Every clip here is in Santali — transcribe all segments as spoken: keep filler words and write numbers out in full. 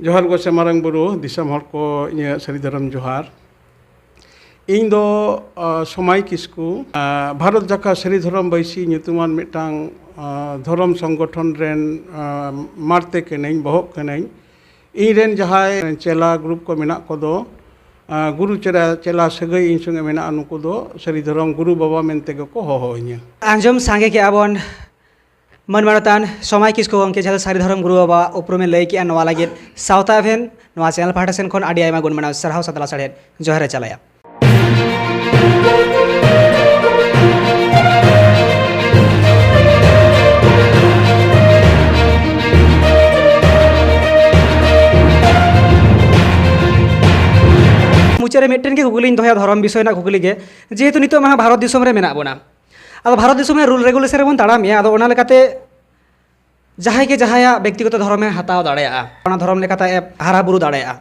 ᱡᱚᱦᱟᱨ ᱜᱚᱸᱥᱟᱭ ᱢᱟᱨᱟᱝ ᱵᱩᱨᱩ, ᱫᱤᱥᱚᱢ ᱦᱚᱲ ᱠᱚ ᱤᱧᱟᱹᱜ ᱥᱟᱹᱨᱤ ᱫᱷᱚᱨᱚᱢ ᱡᱚᱦᱟᱨ᱾ ᱤᱧ ᱫᱚ, ᱟ, ᱥᱚᱢᱟᱭ ᱠᱤᱥᱠᱩ, ᱟ, ᱵᱷᱟᱨᱚᱛ ᱡᱟᱠᱟᱛ ᱥᱟᱹᱨᱤ ᱫᱷᱚᱨᱚᱢ ᱵᱟᱹᱭᱥᱤ ᱧᱩᱛᱩᱢᱟᱱ ᱢᱤᱫᱴᱟᱝ, ᱟ, ᱫᱷᱚᱨᱚᱢ ᱥᱚᱝᱜᱚᱴᱷᱚᱱ ᱨᱮᱱ, ᱟ, ᱢᱟᱲᱛᱮ ᱠᱟᱹᱱᱟᱹᱧ, ᱵᱚᱦᱚᱜ ᱠᱟᱹᱱᱟᱹᱧ᱾ ᱤᱧ ᱨᱮᱱ ᱡᱟᱦᱟᱸᱭ ᱪᱮᱞᱟ ᱜᱨᱩᱯ ᱠᱚ ᱢᱮᱱᱟᱜ ᱠᱚᱫᱚ, ᱟ, ᱜᱩᱨᱩ ᱪᱮᱞᱟ, ᱪᱮᱞᱟ ᱥᱟᱹᱜᱟᱹᱭ ᱤᱧ ᱥᱚᱸᱜᱮ ᱢᱮᱱᱟᱜᱼᱟ, ᱱᱩᱠᱩ ᱫᱚ ᱥᱟᱹᱨᱤ ᱫᱷᱚᱨᱚᱢ ᱜᱩᱨᱩ ᱵᱟᱵᱟ ᱢᱮᱱᱛᱮ ᱜᱮᱠᱚ ᱦᱚᱦᱚ ᱤᱧᱟᱹ᱾ ᱟᱸᱡᱚᱢ ᱥᱟᱸᱜᱮ ᱠᱮᱜᱼᱟ ᱵᱚᱱ ᱢᱟᱹᱱ ᱢᱟᱱᱚᱛᱟᱱ ᱥᱚᱢᱟᱭ ᱠᱤᱥᱠᱩ ᱜᱚᱢᱠᱮ ᱡᱟᱦᱟᱸ ᱫᱚ ᱥᱟᱹᱨᱤ ᱫᱷᱚᱨᱚᱢ ᱜᱩᱨᱩ ᱵᱟᱵᱟᱣᱟᱜ ᱩᱯᱨᱩᱢᱮ ᱞᱟᱹᱭ ᱠᱮᱜᱼᱟ, ᱱᱚᱣᱟ ᱞᱟᱹᱜᱤᱫ ᱥᱟᱶᱛᱟ ᱮᱵᱷᱮᱱ ᱱᱚᱣᱟ ᱪᱮᱱᱮᱞ ᱯᱟᱦᱴᱟ ᱥᱮᱱ ᱠᱷᱚᱱ ᱟᱹᱰᱤ ᱟᱭᱢᱟ ᱜᱩᱱ ᱢᱟᱱᱟᱣ ᱥᱟᱨᱦᱟᱣ ᱥᱟᱛᱞᱟ ᱥᱟᱲᱦᱮᱫ ᱡᱚᱦᱟᱨ ᱮ ᱪᱟᱞᱟᱭᱟ᱾ ᱢᱩᱪᱟᱹᱫ ᱨᱮ ᱢᱤᱫᱴᱮᱱ ᱜᱮ ᱠᱩᱠᱞᱤᱧ ᱫᱚᱦᱚᱭᱟ, ᱫᱷᱚᱨᱚᱢ ᱵᱤᱥᱚᱭ ᱨᱮᱱᱟᱜ ᱠᱩᱠᱞᱤ ᱜᱮ, ᱡᱮᱦᱮᱛᱩ ᱱᱤᱛᱚᱜ ᱢᱟ ᱵᱷᱟᱨᱚᱛ ᱫᱤᱥᱚᱢ ᱨᱮ ᱢᱮᱱᱟᱜ ᱵᱚᱱᱟ, ᱟᱫᱚ ᱵᱷᱟᱨᱚᱛ ᱫᱤᱥᱚᱢ ᱨᱮ ᱨᱩᱞ ᱨᱮᱜᱩᱞᱮᱥᱚᱱ ᱨᱮᱵᱚᱱ ᱛᱟᱲᱟᱢᱮᱜᱼᱟ, ᱟᱫᱚ ᱚᱱᱟ ᱞᱮᱠᱟᱛᱮ ᱡᱟᱦᱟᱸᱭ ᱜᱮ ᱡᱟᱦᱟᱸᱭᱟᱜ ᱵᱮᱠᱛᱤᱜᱚᱛᱚ ᱫᱷᱚᱨᱚᱢᱮ ᱦᱟᱛᱟᱣ ᱫᱟᱲᱮᱭᱟᱜᱼᱟ, ᱚᱱᱟ ᱫᱷᱚᱨᱚᱢ ᱞᱮᱠᱟᱛᱮ ᱟᱡ ᱮ ᱦᱟᱨᱟ ᱵᱩᱨᱩ ᱫᱟᱲᱮᱭᱟᱜᱼᱟ᱾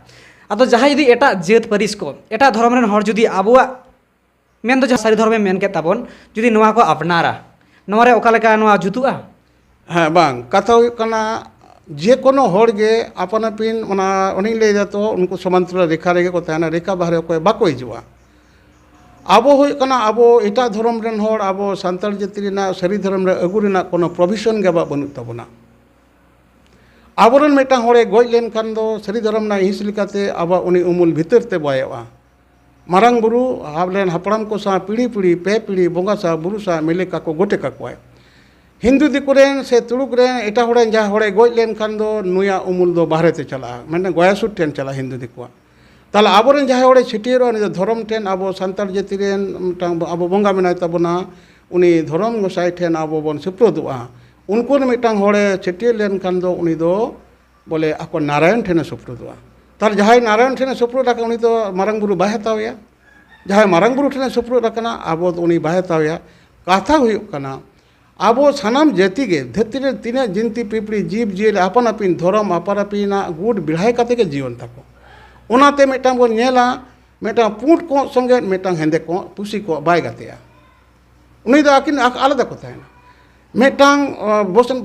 ᱟᱫᱚ ᱡᱟᱦᱟᱸᱭ ᱡᱩᱫᱤ ᱮᱴᱟᱜ ᱡᱟᱹᱛ ᱯᱟᱹᱨᱤᱥ ᱠᱚ, ᱮᱴᱟᱜ ᱫᱷᱚᱨᱚᱢ ᱨᱮᱱ ᱦᱚᱲ ᱡᱩᱫᱤ ᱟᱵᱚᱣᱟᱜ ᱢᱮᱱᱫᱚ ᱡᱟᱦᱟᱸ ᱥᱟᱹᱨᱤ ᱫᱷᱚᱨᱚᱢᱮ ᱢᱮᱱ ᱠᱮᱫ ᱛᱟᱵᱚᱱ, ᱡᱩᱫᱤ ᱱᱚᱣᱟ ᱠᱚ ᱟᱯᱱᱟᱨᱟ, ᱱᱚᱣᱟ ᱨᱮ ᱚᱠᱟ ᱞᱮᱠᱟ ᱱᱚᱣᱟ ᱡᱩᱛᱩᱜᱼᱟ? ᱦᱮᱸ, ᱵᱟᱝ, ᱠᱟᱛᱷᱟ ᱦᱩᱭᱩᱜ ᱠᱟᱱᱟ, ᱡᱮ ᱠᱳᱱᱳ ᱦᱚᱲ ᱜᱮ ᱟᱯᱟᱱ ᱟᱹᱯᱤᱱ, ᱚᱱᱟ ᱚᱱᱮᱧ ᱞᱟᱹᱭ ᱫᱟ ᱛᱚ, ᱩᱱᱠᱩ ᱥᱚᱢᱟᱱᱛᱚᱨ ᱨᱮᱠᱷᱟ ᱨᱮᱜᱮ ᱠᱚ ᱛᱟᱦᱮᱱᱟ, ᱨᱮᱠᱷᱟ ᱵᱟᱦᱨᱮ ᱚᱠᱚᱭ ᱵᱟᱠᱚ ᱦᱤᱡᱩᱜᱼᱟ᱾ ᱟᱵᱚ ᱦᱩᱭᱩᱜ ᱠᱟᱱᱟ, ᱟᱵᱚ ᱮᱴᱟᱜ ᱫᱷᱚᱨᱚᱢ ᱨᱮᱱ ᱦᱚᱲ ᱟᱵᱚ ᱥᱟᱱᱛᱟᱲ ᱡᱟᱹᱛᱤ ᱨᱮᱱᱟᱜ ᱥᱟᱹᱨᱤ ᱫᱷᱚᱨᱚᱢ ᱨᱮ ᱟᱹᱜᱩ ᱨᱮᱱᱟᱜ ᱠᱳᱱᱳ ᱯᱨᱚᱵᱷᱤᱥᱚᱱ ᱜᱮ ᱟᱵᱚᱣᱟᱜ ᱵᱟᱹᱱᱩᱜ ᱛᱟᱵᱚᱱᱟ᱾ ᱟᱵᱚᱨᱮᱱ ᱢᱤᱫᱴᱟᱝ ᱦᱚᱲᱮ ᱜᱚᱡ ᱞᱮᱱᱠᱷᱟᱱ ᱫᱚ ᱥᱟᱹᱨᱤ ᱫᱷᱚᱨᱚᱢ ᱨᱮᱱᱟᱜ ᱦᱤᱸᱥ ᱞᱮᱠᱟᱛᱮ ᱟᱵᱚᱣᱟᱜ ᱩᱱᱤ ᱩᱢᱩᱞ ᱵᱷᱤᱛᱟᱹᱨ ᱛᱮ ᱵᱟᱭᱚᱜᱼᱟ᱾ ᱢᱟᱨᱟᱝ ᱵᱩᱨᱩ ᱟᱵᱚᱨᱮᱱ ᱦᱟᱯᱲᱟᱢ ᱠᱚ ᱥᱟᱶ ᱯᱤᱲᱦᱤ ᱯᱤᱲᱦᱤ, ᱯᱮ ᱯᱤᱲᱦᱤ ᱵᱚᱸᱜᱟ ᱥᱟᱶ ᱵᱩᱨᱩ ᱥᱟᱶ ᱢᱤᱞᱮ ᱠᱟᱠᱚ ᱜᱚᱴᱮ ᱠᱟᱠᱚᱣᱟᱭ᱾ ᱦᱤᱱᱫᱩ ᱫᱤᱠᱩ ᱨᱮᱱ ᱥᱮ ᱛᱩᱲᱩᱠ ᱨᱮᱱ ᱮᱴᱟᱜ ᱦᱚᱲ ᱨᱮᱱ ᱡᱟᱦᱟᱸᱭ ᱦᱚᱲᱮ ᱜᱚᱡ ᱞᱮᱱᱠᱷᱟᱱ ᱫᱚ ᱱᱩᱭᱟᱜ ᱩᱢᱩᱞ ᱫᱚ ᱵᱟᱦᱨᱮ ᱛᱮ ᱪᱟᱞᱟᱜᱼᱟ, ᱢᱮᱱᱫᱚ ᱜᱚᱭᱟᱥᱩᱨ ᱴᱷᱮᱱ ᱪᱟᱞᱟᱜᱼᱟ ᱦᱤᱱᱫᱩ ᱫᱤᱠᱩᱣᱟᱜ᱾ ᱛᱟᱦᱚᱞᱮ ᱟᱵᱚᱨᱮᱱ ᱡᱟᱦᱟᱸᱭ ᱦᱚᱲᱮ ᱪᱷᱟᱹᱴᱭᱟᱹᱨᱚᱜᱼᱟ, ᱩᱱᱤ ᱫᱚ ᱫᱷᱚᱨᱚᱢ ᱴᱷᱮᱱ, ᱟᱵᱚ ᱥᱟᱱᱛᱟᱲ ᱡᱟᱹᱛᱤ ᱨᱮᱱ ᱢᱤᱫᱴᱟᱝ ᱟᱵᱚ ᱵᱚᱸᱜᱟ ᱢᱮᱱᱟᱭ ᱛᱟᱵᱚᱱᱟ, ᱩᱱᱤ ᱫᱷᱚᱨᱚᱢ ᱜᱚᱸᱥᱟᱭ ᱴᱷᱮᱱ ᱟᱵᱚ ᱵᱚᱱ ᱥᱩᱯᱨᱩᱫᱚᱜᱼᱟ᱾ ᱩᱱᱠᱩ ᱨᱮᱱ ᱢᱤᱫᱴᱟᱝ ᱦᱚᱲᱮ ᱪᱷᱟᱹᱴᱭᱟᱹᱨ ᱞᱮᱱᱠᱷᱟᱱ ᱫᱚ ᱩᱱᱤ ᱫᱚ ᱵᱚᱞᱮ ᱟᱠᱚ ᱱᱟᱨᱟᱭᱚᱱ ᱴᱷᱮᱱᱮ ᱥᱩᱯᱨᱩᱫᱚᱜᱼᱟ᱾ ᱛᱟᱦᱚᱞᱮ ᱡᱟᱦᱟᱸᱭ ᱱᱟᱨᱟᱭᱚᱱ ᱴᱷᱮᱱᱮ ᱥᱩᱯᱨᱩᱫ ᱟᱠᱟᱱᱟ, ᱩᱱᱤ ᱫᱚ ᱢᱟᱨᱟᱝ ᱵᱩᱨᱩ ᱵᱟᱭ ᱦᱟᱛᱟᱣᱮᱭᱟ᱾ ᱡᱟᱦᱟᱸᱭ ᱢᱟᱨᱟᱝ ᱵᱩᱨᱩ ᱴᱷᱮᱱᱮ ᱥᱩᱯᱨᱩᱫ ᱟᱠᱟᱱᱟ, ᱟᱵᱚ ᱫᱚ ᱩᱱᱤ ᱵᱟᱭ ᱦᱟᱛᱟᱣᱮᱭᱟ᱾ ᱠᱟᱛᱷᱟ ᱦᱩᱭᱩᱜ ᱠᱟᱱᱟ, ᱟᱵᱚ ᱥᱟᱱᱟᱢ ᱡᱟᱹᱛᱤ ᱜᱮ ᱫᱷᱟᱹᱨᱛᱤ ᱨᱮ ᱛᱤᱱᱟᱹᱜ ᱡᱤᱱᱛᱤ ᱯᱤᱯᱤᱲᱤ ᱡᱤᱵᱽ ᱡᱤᱭᱟᱹᱞᱤ ᱟᱯᱟᱱ ᱟᱹᱯᱤᱱ ᱫᱷᱚᱨᱚᱢ ᱟᱯᱟᱱ ᱟᱹᱯᱤᱱᱟᱜ ᱜᱩᱴ ᱵᱮᱲᱦᱟᱭ ᱠᱟᱛᱮ ᱜᱮ ᱡᱤᱭᱚᱱ ᱛᱟᱠᱚ᱾ ᱚᱱᱟᱛᱮ ᱢᱤᱫᱴᱟᱝ ᱵᱚᱱ ᱧᱮᱞᱟ, ᱢᱤᱫᱴᱟᱝ ᱯᱩᱸᱰ ᱠᱚᱸᱜ ᱥᱚᱸᱜᱮ ᱢᱤᱫᱴᱟᱝ ᱦᱮᱸᱫᱮ ᱠᱚᱸᱜ, ᱯᱩᱥᱤ ᱠᱚᱸᱜ ᱵᱟᱭ ᱜᱟᱛᱮᱜᱼᱟ᱾ ᱩᱱᱤ ᱫᱚ ᱟᱹᱠᱤᱱ ᱟᱠ-, ᱟᱞᱟᱫᱟ ᱠᱚ ᱛᱟᱦᱮᱱᱟ᱾ ᱢᱤᱫᱴᱟᱝ ᱵᱚᱥᱚᱱ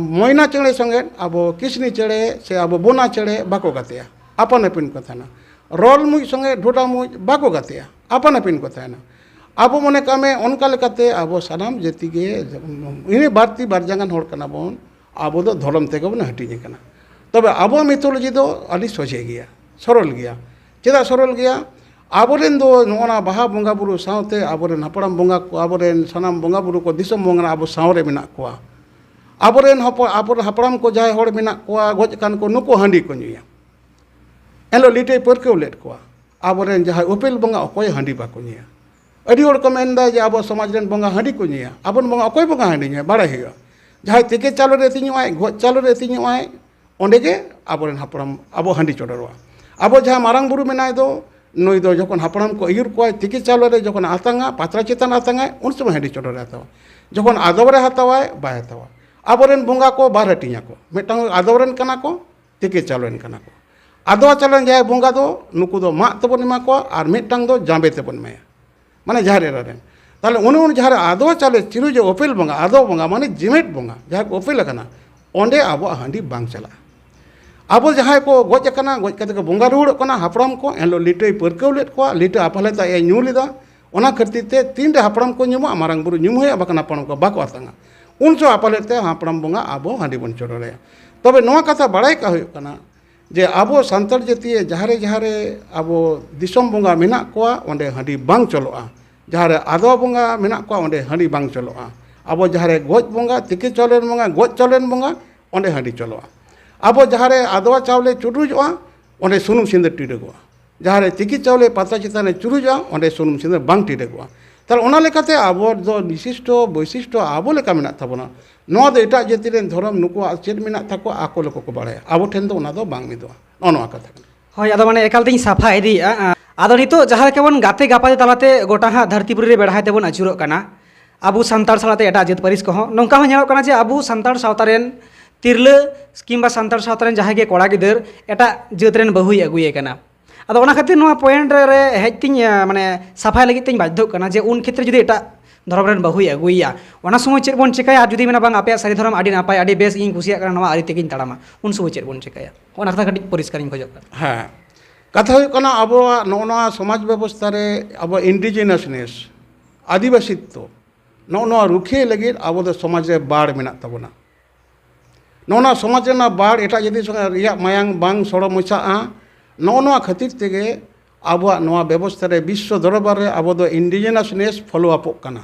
ᱢᱚᱭᱱᱟ ᱪᱮᱬᱮ ᱥᱚᱸᱜᱮ ᱟᱵᱚ ᱠᱤᱥᱱᱤ ᱪᱮᱬᱮ ᱥᱮ ᱟᱵᱚ ᱵᱚᱱᱟ ᱪᱮᱬᱮ ᱵᱟᱠᱚ ᱜᱟᱛᱮᱜᱼᱟ, ᱟᱯᱟᱱ ᱟᱹᱯᱤᱱ ᱠᱚ ᱛᱟᱦᱮᱱᱟ᱾ ᱨᱚᱞ ᱢᱩᱡ ᱥᱚᱸᱜᱮ ᱰᱷᱚᱰᱟ ᱢᱩᱡ ᱵᱟᱠᱚ ᱜᱟᱛᱮᱜᱼᱟ, ᱟᱯᱟᱱ ᱟᱹᱯᱤᱱ ᱠᱚ ᱛᱟᱦᱮᱱᱟ᱾ ᱟᱵᱚ ᱢᱚᱱᱮ ᱠᱟᱜ ᱢᱮ ᱚᱱᱠᱟ ᱞᱮᱠᱟᱛᱮ ᱟᱵᱚ ᱥᱟᱱᱟᱢ ᱡᱟᱹᱛᱤ ᱜᱮ ᱤᱱᱟᱹ ᱵᱟᱹᱲᱛᱤ ᱵᱟᱨ ᱡᱟᱸᱜᱟᱱ ᱦᱚᱲ ᱠᱟᱱᱟ ᱵᱚᱱ, ᱟᱵᱚ ᱫᱚ ᱫᱷᱚᱨᱚᱢ ᱛᱮᱜᱮ ᱵᱚᱱ ᱦᱟᱹᱴᱤᱧ ᱟᱠᱟᱱᱟ᱾ ᱛᱚᱵᱮ ᱟᱵᱚ ᱢᱤᱛᱷᱳᱞᱚᱡᱤ ᱫᱚ ᱟᱹᱰᱤ ᱥᱚᱡᱷᱮ ᱜᱮᱭᱟ, ᱥᱚᱨᱚᱞ ᱜᱮᱭᱟ᱾ ᱪᱮᱫᱟᱜ ᱥᱚᱨᱚᱞ ᱜᱮᱭᱟ? ᱟᱵᱚᱨᱮᱱ ᱫᱚ ᱱᱚᱜᱼᱚ ᱱᱟ ᱵᱟᱦᱟ ᱵᱚᱸᱜᱟ ᱵᱩᱨᱩ ᱥᱟᱶᱛᱮ ᱟᱵᱚᱨᱮᱱ ᱦᱟᱯᱲᱟᱢ ᱵᱚᱸᱜᱟ ᱠᱚ, ᱟᱵᱚᱨᱮᱱ ᱥᱟᱱᱟᱢ ᱵᱚᱸᱜᱟ ᱵᱩᱨᱩ ᱠᱚ, ᱫᱤᱥᱚᱢ ᱵᱚᱸᱜᱟ ᱟᱵᱚ ᱥᱟᱶᱨᱮ ᱢᱮᱱᱟᱜ ᱠᱚᱣᱟ᱾ ᱟᱵᱚᱨᱮᱱ ᱦᱚᱯᱚ-, ᱟᱵᱚᱨᱮᱱ ᱦᱟᱯᱲᱟᱢ ᱠᱚ ᱡᱟᱦᱟᱸᱭ ᱦᱚᱲ ᱢᱮᱱᱟᱜ ᱠᱚᱣᱟ ᱜᱚᱡ ᱟᱠᱟᱱ ᱠᱚ, ᱱᱩᱠᱩ ᱦᱟᱺᱰᱤ ᱠᱚ ᱧᱩᱭᱟ᱾ ᱮᱱᱦᱤᱞᱳᱜ ᱞᱤᱴᱟᱹᱭ ᱯᱟᱹᱨᱠᱟᱹᱣ ᱞᱮᱫ ᱠᱚᱣᱟ᱾ ᱟᱵᱚᱨᱮᱱ ᱡᱟᱦᱟᱸᱭ ᱩᱯᱮᱞ ᱵᱚᱸᱜᱟ ᱚᱠᱚᱭ ᱦᱟᱺᱰᱤ ᱵᱟᱠᱚ ᱧᱩᱭᱟ᱾ ᱟᱹᱰᱤ ᱦᱚᱲ ᱠᱚ ᱢᱮᱱᱫᱟ ᱡᱮ ᱟᱵᱚ ᱥᱚᱢᱟᱡᱽ ᱨᱮᱱ ᱵᱚᱸᱜᱟ ᱦᱟᱺᱰᱤ ᱠᱚ ᱧᱩᱭᱟ᱾ ᱟᱵᱚᱨᱮᱱ ᱵᱚᱸᱜᱟ ᱚᱠᱚᱭ ᱵᱚᱸᱜᱟ ᱦᱟᱺᱰᱤ ᱧᱩᱭᱟ? ᱵᱟᱲᱟᱭ ᱦᱩᱭᱩᱜᱼᱟ᱾ ᱡᱟᱦᱟᱸᱭ ᱛᱤᱠᱤ ᱪᱟᱣᱞᱮ ᱨᱮ ᱟᱹᱛᱤᱧᱚᱜᱼᱟᱭ, ᱜᱚᱡ ᱪᱟᱣᱞᱮ ᱨᱮ ᱟᱹᱛᱤᱧᱚᱜᱼᱟᱭ, ᱚᱸᱰᱮ ᱜᱮ ᱟᱵᱚᱨᱮᱱ ᱦᱟᱯᱲᱟᱢ ᱟᱵᱚ ᱦᱟᱺᱰᱤ ᱪᱚᱰᱚᱨᱚᱜᱼᱟ᱾ ᱟᱵᱚ ᱡᱟᱦᱟᱸ ᱢᱟᱨᱟᱝ ᱵᱩᱨᱩ ᱢᱮᱱᱟᱭ ᱫᱚ, ᱱᱩᱭ ᱫᱚ ᱡᱚᱠᱷᱚᱱ ᱦᱟᱯᱲᱟᱢ ᱠᱚ ᱟᱹᱭᱩᱨ ᱠᱚᱣᱟᱭ, ᱛᱤᱠᱤ ᱪᱟᱣᱞᱮ ᱨᱮ ᱡᱚᱠᱷᱚᱱ ᱟᱛᱟᱝᱟ, ᱯᱟᱛᱲᱟ ᱪᱮᱛᱟᱱ ᱟᱛᱟᱝᱟᱭ, ᱩᱱ ᱥᱚᱢᱚᱭ ᱦᱟᱺᱰᱤ ᱪᱚᱰᱚᱨᱮ ᱦᱟᱛᱟᱣᱟ᱾ ᱡᱚᱠᱷᱚᱱ ᱟᱫᱚᱣ ᱨᱮ ᱦᱟᱛᱟᱣᱟᱭ, ᱵᱟᱭ ᱦᱟᱛᱟᱣᱟ᱾ ᱟᱵᱚᱨᱮᱱ ᱵᱚᱸᱜᱟ ᱠᱚ ᱵᱟᱨ ᱦᱟᱹᱴᱤᱧ ᱟᱠᱚ, ᱢᱤᱫᱴᱟᱝ ᱟᱫᱚᱣ ᱨᱮᱱ ᱠᱟᱱᱟ ᱠᱚ, ᱛᱤᱠᱤ ᱪᱟᱣᱞᱮ ᱨᱮᱱ ᱠᱟᱱᱟ ᱠᱚ᱾ ᱟᱫᱚᱣᱟ ᱪᱟᱣᱞᱮ ᱨᱮᱱ ᱡᱟᱦᱟᱸᱭ ᱵᱚᱸᱜᱟ ᱫᱚ, ᱱᱩᱠᱩ ᱫᱚ ᱢᱟᱜ ᱛᱮᱵᱚᱱ ᱮᱢᱟ ᱠᱚᱣᱟ, ᱟᱨ ᱢᱤᱫᱴᱟᱝ ᱫᱚ ᱡᱟᱸᱵᱮ ᱛᱮᱵᱚᱱ ᱮᱢᱟᱭᱟ, ᱢᱟᱱᱮ ᱡᱟᱦᱮᱨ ᱮᱨᱟ ᱨᱮᱱ᱾ ᱛᱟᱦᱞᱮ ᱩᱱᱤ, ᱩᱱᱤ ᱡᱟᱦᱟᱸ ᱨᱮ ᱟᱫᱚᱣᱟ ᱪᱟᱣᱞᱮ ᱪᱤᱨᱩᱡ ᱚᱯᱮᱞ ᱵᱚᱸᱜᱟ, ᱟᱫᱚᱣᱟ ᱵᱚᱸᱜᱟ ᱢᱟᱱᱮ ᱡᱤᱢᱤᱫ ᱵᱚᱸᱜᱟ, ᱡᱟᱦᱟᱸ ᱠᱚ ᱚᱯᱮᱞ ᱟᱠᱟᱱᱟ, ᱚᱸᱰᱮ ᱟᱵᱚᱣᱟᱜ ᱦᱟᱺᱰᱤ ᱵᱟᱝ ᱪᱟᱞᱟᱜᱼᱟ᱾ ᱟᱵᱚ ᱡᱟᱦᱟᱸᱭ ᱠᱚ ᱜᱚᱡ ᱟᱠᱟᱱᱟ, ᱜᱚᱡ ᱠᱟᱛᱮ ᱠᱚ ᱵᱚᱸᱜᱟ ᱨᱩᱣᱟᱹᱲᱚᱜ ᱠᱟᱱᱟ, ᱦᱟᱯᱲᱟᱢ ᱠᱚ ᱮᱱᱦᱤᱞᱳᱜ ᱞᱤᱴᱟᱹᱭ ᱯᱟᱹᱨᱠᱟᱹᱣ ᱞᱮᱫ ᱠᱚᱣᱟ, ᱞᱤᱴᱟᱹ ᱟᱯᱟᱞᱮ ᱛᱟᱭ ᱧᱩ ᱞᱮᱫᱟ, ᱚᱱᱟ ᱠᱷᱟᱹᱛᱤᱨ ᱛᱮ ᱛᱤᱱᱨᱮ ᱦᱟᱯᱲᱟᱢ ᱠᱚ ᱧᱩᱢᱚᱜᱼᱟ, ᱢᱟᱨᱟᱝ ᱵᱩᱨᱩ ᱧᱩᱢ ᱦᱩᱭᱩᱜᱼᱟ, ᱵᱟᱠᱷᱟᱱ ᱦᱟᱯᱲᱟᱢ ᱠᱚ ᱵᱟᱠᱚ ᱟᱛᱟᱝᱟ᱾ ᱩᱱ ᱡᱚᱦᱚᱜ ᱟᱯᱟᱞᱮᱫ ᱛᱮ ᱦᱟᱯᱲᱟᱢ ᱵᱚᱸᱜᱟ ᱟᱵᱚ ᱦᱟᱺᱰᱤ ᱵᱚᱱ ᱪᱚᱰᱚᱨᱟᱭᱟ᱾ ᱛᱚᱵᱮ ᱱᱚᱣᱟ ᱠᱟᱛᱷᱟ ᱵᱟᱲᱟᱭ ᱠᱟᱜ ᱦᱩᱭᱩᱜ ᱠᱟᱱᱟ ᱡᱮ ᱟᱵᱚ ᱥᱟᱱᱛᱟᱲ ᱡᱟᱹᱛᱤ ᱡᱟᱦᱟᱸ ᱨᱮ, ᱡᱟᱦᱟᱸ ᱨᱮ ᱟᱵᱚ ᱫᱤᱥᱚᱢ ᱵᱚᱸᱜᱟ ᱢᱮᱱᱟᱜ ᱠᱚᱣᱟ, ᱚᱸᱰᱮ ᱦᱟᱺᱰᱤ ᱵᱟᱝ ᱪᱚᱞᱚᱜᱼᱟ᱾ ᱡᱟᱦᱟᱸ ᱨᱮ ᱟᱫᱣᱟ ᱵᱚᱸᱜᱟ ᱢᱮᱱᱟᱜ ᱠᱚᱣᱟ, ᱚᱸᱰᱮ ᱦᱟᱺᱰᱤ ᱵᱟᱝ ᱪᱚᱞᱚᱜᱼᱟ᱾ ᱟᱵᱚ ᱡᱟᱦᱟᱸ ᱨᱮ ᱜᱚᱡ ᱵᱚᱸᱜᱟ, ᱛᱤᱠᱤ ᱪᱟᱣᱞᱮ ᱨᱮᱱ ᱵᱚᱸᱜᱟ, ᱜᱚᱡ ᱪᱟᱣᱞᱮ ᱨᱮᱱ ᱵᱚᱸᱜᱟ, ᱚᱸᱰᱮ ᱦᱟᱺᱰᱤ ᱪᱚᱞᱚᱜᱼᱟ᱾ ᱟᱵᱚ ᱡᱟᱦᱟᱸ ᱨᱮ ᱟᱫᱣᱟ ᱪᱟᱣᱞᱮ ᱪᱩᱰᱩᱡᱚᱜᱼᱟ, ᱚᱸᱰᱮ ᱥᱩᱱᱩᱢ ᱥᱤᱸᱫᱩᱨ ᱴᱤᱰᱟᱹᱜᱚᱜᱼᱟ᱾ ᱡᱟᱦᱟᱸ ᱨᱮ ᱛᱤᱠᱤ ᱪᱟᱣᱞᱮ ᱯᱟᱛᱲᱟ ᱪᱮᱛᱟᱱ ᱨᱮ ᱪᱩᱨᱩᱡᱚᱜᱼᱟ, ᱚᱸᱰᱮ ᱥᱩᱱᱩᱢ ᱥᱤᱸᱫᱩᱨ ᱵᱟᱝ ᱴᱤᱰᱟᱹᱜᱚᱜᱼᱟ᱾ ᱛᱟᱦᱞᱮ ᱚᱱᱟ ᱞᱮᱠᱟᱛᱮ ᱟᱵᱚ ᱫᱚ ᱵᱤᱥᱤᱥᱴᱚ ᱵᱳᱭᱥᱤᱥᱴᱚ ᱟᱵᱚ ᱞᱮᱠᱟ ᱢᱮᱱᱟᱜ ᱛᱟᱵᱚᱱᱟ᱾ ᱱᱚᱣᱟ ᱫᱚ ᱮᱴᱟᱜ ᱡᱟᱹᱛᱤ ᱨᱮᱱ ᱫᱷᱚᱨᱚᱢ ᱱᱩᱠᱩᱣᱟᱜ ᱪᱮᱫ ᱢᱮᱱᱟᱜ ᱛᱟᱠᱚᱣᱟ, ᱟᱠᱚ ᱞᱮᱠᱟ ᱠᱚ ᱵᱟᱲᱟᱭᱟ᱾ ᱟᱵᱚ ᱴᱷᱮᱱ ᱫᱚ ᱚᱱᱟ ᱫᱚ ᱵᱟᱝ ᱢᱤᱫᱚᱜᱼᱟ᱾ ᱱᱚᱜᱼᱚ ᱱᱚᱣᱟ ᱠᱟᱛᱷᱟ ᱠᱟᱱᱟ᱾ ᱦᱳᱭ, ᱟᱫᱚ ᱢᱟᱱᱮ ᱮᱠᱟᱞ ᱛᱤᱧ ᱥᱟᱯᱷᱟ ᱤᱫᱤᱭᱮᱫᱼᱟ᱾ ᱟᱫᱚ ᱱᱤᱛᱚᱜ ᱡᱟᱦᱟᱸ ᱞᱮᱠᱟ ᱵᱚᱱ ᱜᱟᱛᱮ ᱜᱟᱯᱟᱛᱮ ᱛᱟᱞᱟᱛᱮ ᱜᱚᱴᱟ ᱦᱟᱸᱜ ᱫᱷᱟᱹᱨᱛᱤ ᱯᱩᱨᱤ ᱨᱮ ᱵᱮᱲᱦᱟᱭ ᱛᱮᱵᱚᱱ ᱟᱹᱪᱩᱨᱚᱜ ᱠᱟᱱᱟ, ᱟᱵᱚ ᱥᱟᱱᱛᱟᱲ ᱥᱟᱞᱟᱜ ᱛᱮ ᱮᱴᱟᱜ ᱡᱟᱹᱛ ᱯᱟᱹᱨᱤᱥ ᱠᱚᱦᱚᱸ, ᱱᱚᱝᱠᱟ ᱦᱚᱸ ᱧᱮᱞᱚᱜ ᱠᱟᱱᱟ ᱡᱮ ᱟᱵᱚ ᱥᱟᱱᱛᱟᱲ ᱥᱟᱶᱛᱟ ᱨᱮᱱ ᱛᱤᱨᱞᱟᱹ ᱠᱤᱝᱵᱟ ᱥᱟᱱᱛᱟᱲ ᱥᱟᱶᱛᱟ ᱨᱮᱱ ᱡᱟᱦᱟᱸᱭ ᱜᱮ ᱠᱚᱲᱟ ᱜᱤᱫᱟᱹᱨ ᱮᱴᱟᱜ ᱡᱟᱹᱛ ᱨᱮᱱ ᱵᱟᱹᱦᱩᱭ ᱟᱹᱜᱩᱭᱮ ᱠᱟᱱᱟ᱾ ᱟᱫᱚ ᱚᱱᱟ ᱠᱷᱟᱹᱛᱤᱨ ᱱᱚᱣᱟ ᱯᱚᱭᱮᱱᱴ ᱨᱮ ᱦᱮᱡ ᱛᱤᱧ, ᱟᱸ, ᱢᱟᱱᱮ ᱥᱟᱯᱷᱟᱭ ᱞᱟᱹᱜᱤᱫ ᱛᱤᱧ ᱵᱟᱫᱽᱫᱷᱚᱜ ᱠᱟᱱᱟ ᱡᱮ ᱩᱱ ᱠᱷᱮᱛᱨᱮ ᱡᱩᱫᱤ ᱮᱴᱟᱜ ᱫᱷᱚᱨᱚᱢ ᱨᱮᱱ ᱵᱟᱹᱦᱩᱭ ᱟᱹᱜᱩᱭᱮᱭᱟ, ᱚᱱᱟ ᱥᱚᱢᱚᱭ ᱪᱮᱫ ᱵᱚᱱ ᱪᱮᱠᱟᱭᱟ? ᱟᱨ ᱡᱩᱫᱤ ᱢᱮᱱᱟ, "ᱵᱟᱝ, ᱟᱯᱮᱭᱟᱜ ᱥᱟᱹᱨᱤ ᱫᱷᱚᱨᱚᱢ ᱟᱹᱰᱤ ᱱᱟᱯᱟᱭ, ᱟᱹᱰᱤ ᱵᱮᱥ, ᱤᱧ ᱠᱩᱥᱤᱭᱟᱜ ᱠᱟᱱᱟ, ᱱᱚᱣᱟ ᱟᱹᱨᱤ ᱛᱮᱜᱮᱧ ᱛᱟᱲᱟᱢᱟ", ᱩᱱ ᱥᱚᱢᱚᱭ ᱪᱮᱫ ᱵᱚᱱ ᱪᱮᱠᱟᱭᱟ? ᱚᱱᱟ ᱠᱟᱛᱷᱟ ᱠᱟᱹᱴᱤᱡ ᱯᱚᱨᱤᱥᱠᱟᱨᱤᱧ ᱠᱷᱚᱡᱚᱜ ᱠᱟᱱᱟ᱾ ᱦᱮᱸ, ᱠᱟᱛᱷᱟ ᱦᱩᱭᱩᱜ ᱠᱟᱱᱟ, ᱟᱵᱚᱣᱟᱜ ᱱᱚᱜᱼᱚ ᱱᱚᱣᱟ ᱥᱚᱢᱟᱡᱽ ᱵᱮᱵᱚᱥᱛᱷᱟ ᱨᱮ ᱟᱵᱚ ᱤᱱᱰᱤᱡᱤᱱᱟᱥᱱᱮᱥ, ᱟᱹᱫᱤᱵᱟᱹᱥᱤᱛᱛᱚ, ᱱᱚᱜᱼᱚ ᱱᱚᱣᱟ ᱨᱩᱠᱷᱤᱭᱟᱹ ᱞᱟᱹᱜᱤᱫ ᱟᱵᱚ ᱫᱚ ᱥᱚᱢᱟᱡᱽ ᱨᱮ ᱵᱟᱲ ᱢᱮᱱᱟᱜ ᱛᱟᱵᱚᱱᱟ᱾ ᱱᱚᱜᱼᱚ ᱱᱚᱣᱟ ᱥᱚᱢᱟᱡᱽ ᱨᱮᱱᱟᱜ ᱵᱟᱲ ᱮᱴᱟᱜ ᱡᱟᱹᱛᱤ ᱥᱚᱸᱜᱮ ᱨᱮᱭᱟᱜ ᱢᱟᱭᱟᱝ ᱵᱟᱝ ᱥᱚᱲᱚ ᱢᱚᱪᱟᱜᱼᱟ᱾ ᱱᱚᱜᱼᱚ ᱱᱚᱣᱟ ᱠᱷᱟᱹᱛᱤᱨ ᱛᱮᱜᱮ ᱟᱵᱚᱣᱟᱜ ᱱᱚᱣᱟ ᱵᱮᱵᱚᱥᱛᱷᱟ ᱨᱮ ᱵᱤᱥᱥᱚ ᱫᱚᱨᱵᱟᱨ ᱨᱮ ᱟᱵᱚ ᱫᱚ ᱤᱱᱰᱤᱡᱤᱱᱟᱥᱱᱮᱥ ᱯᱷᱚᱞᱳ ᱟᱯᱚᱜ ᱠᱟᱱᱟ,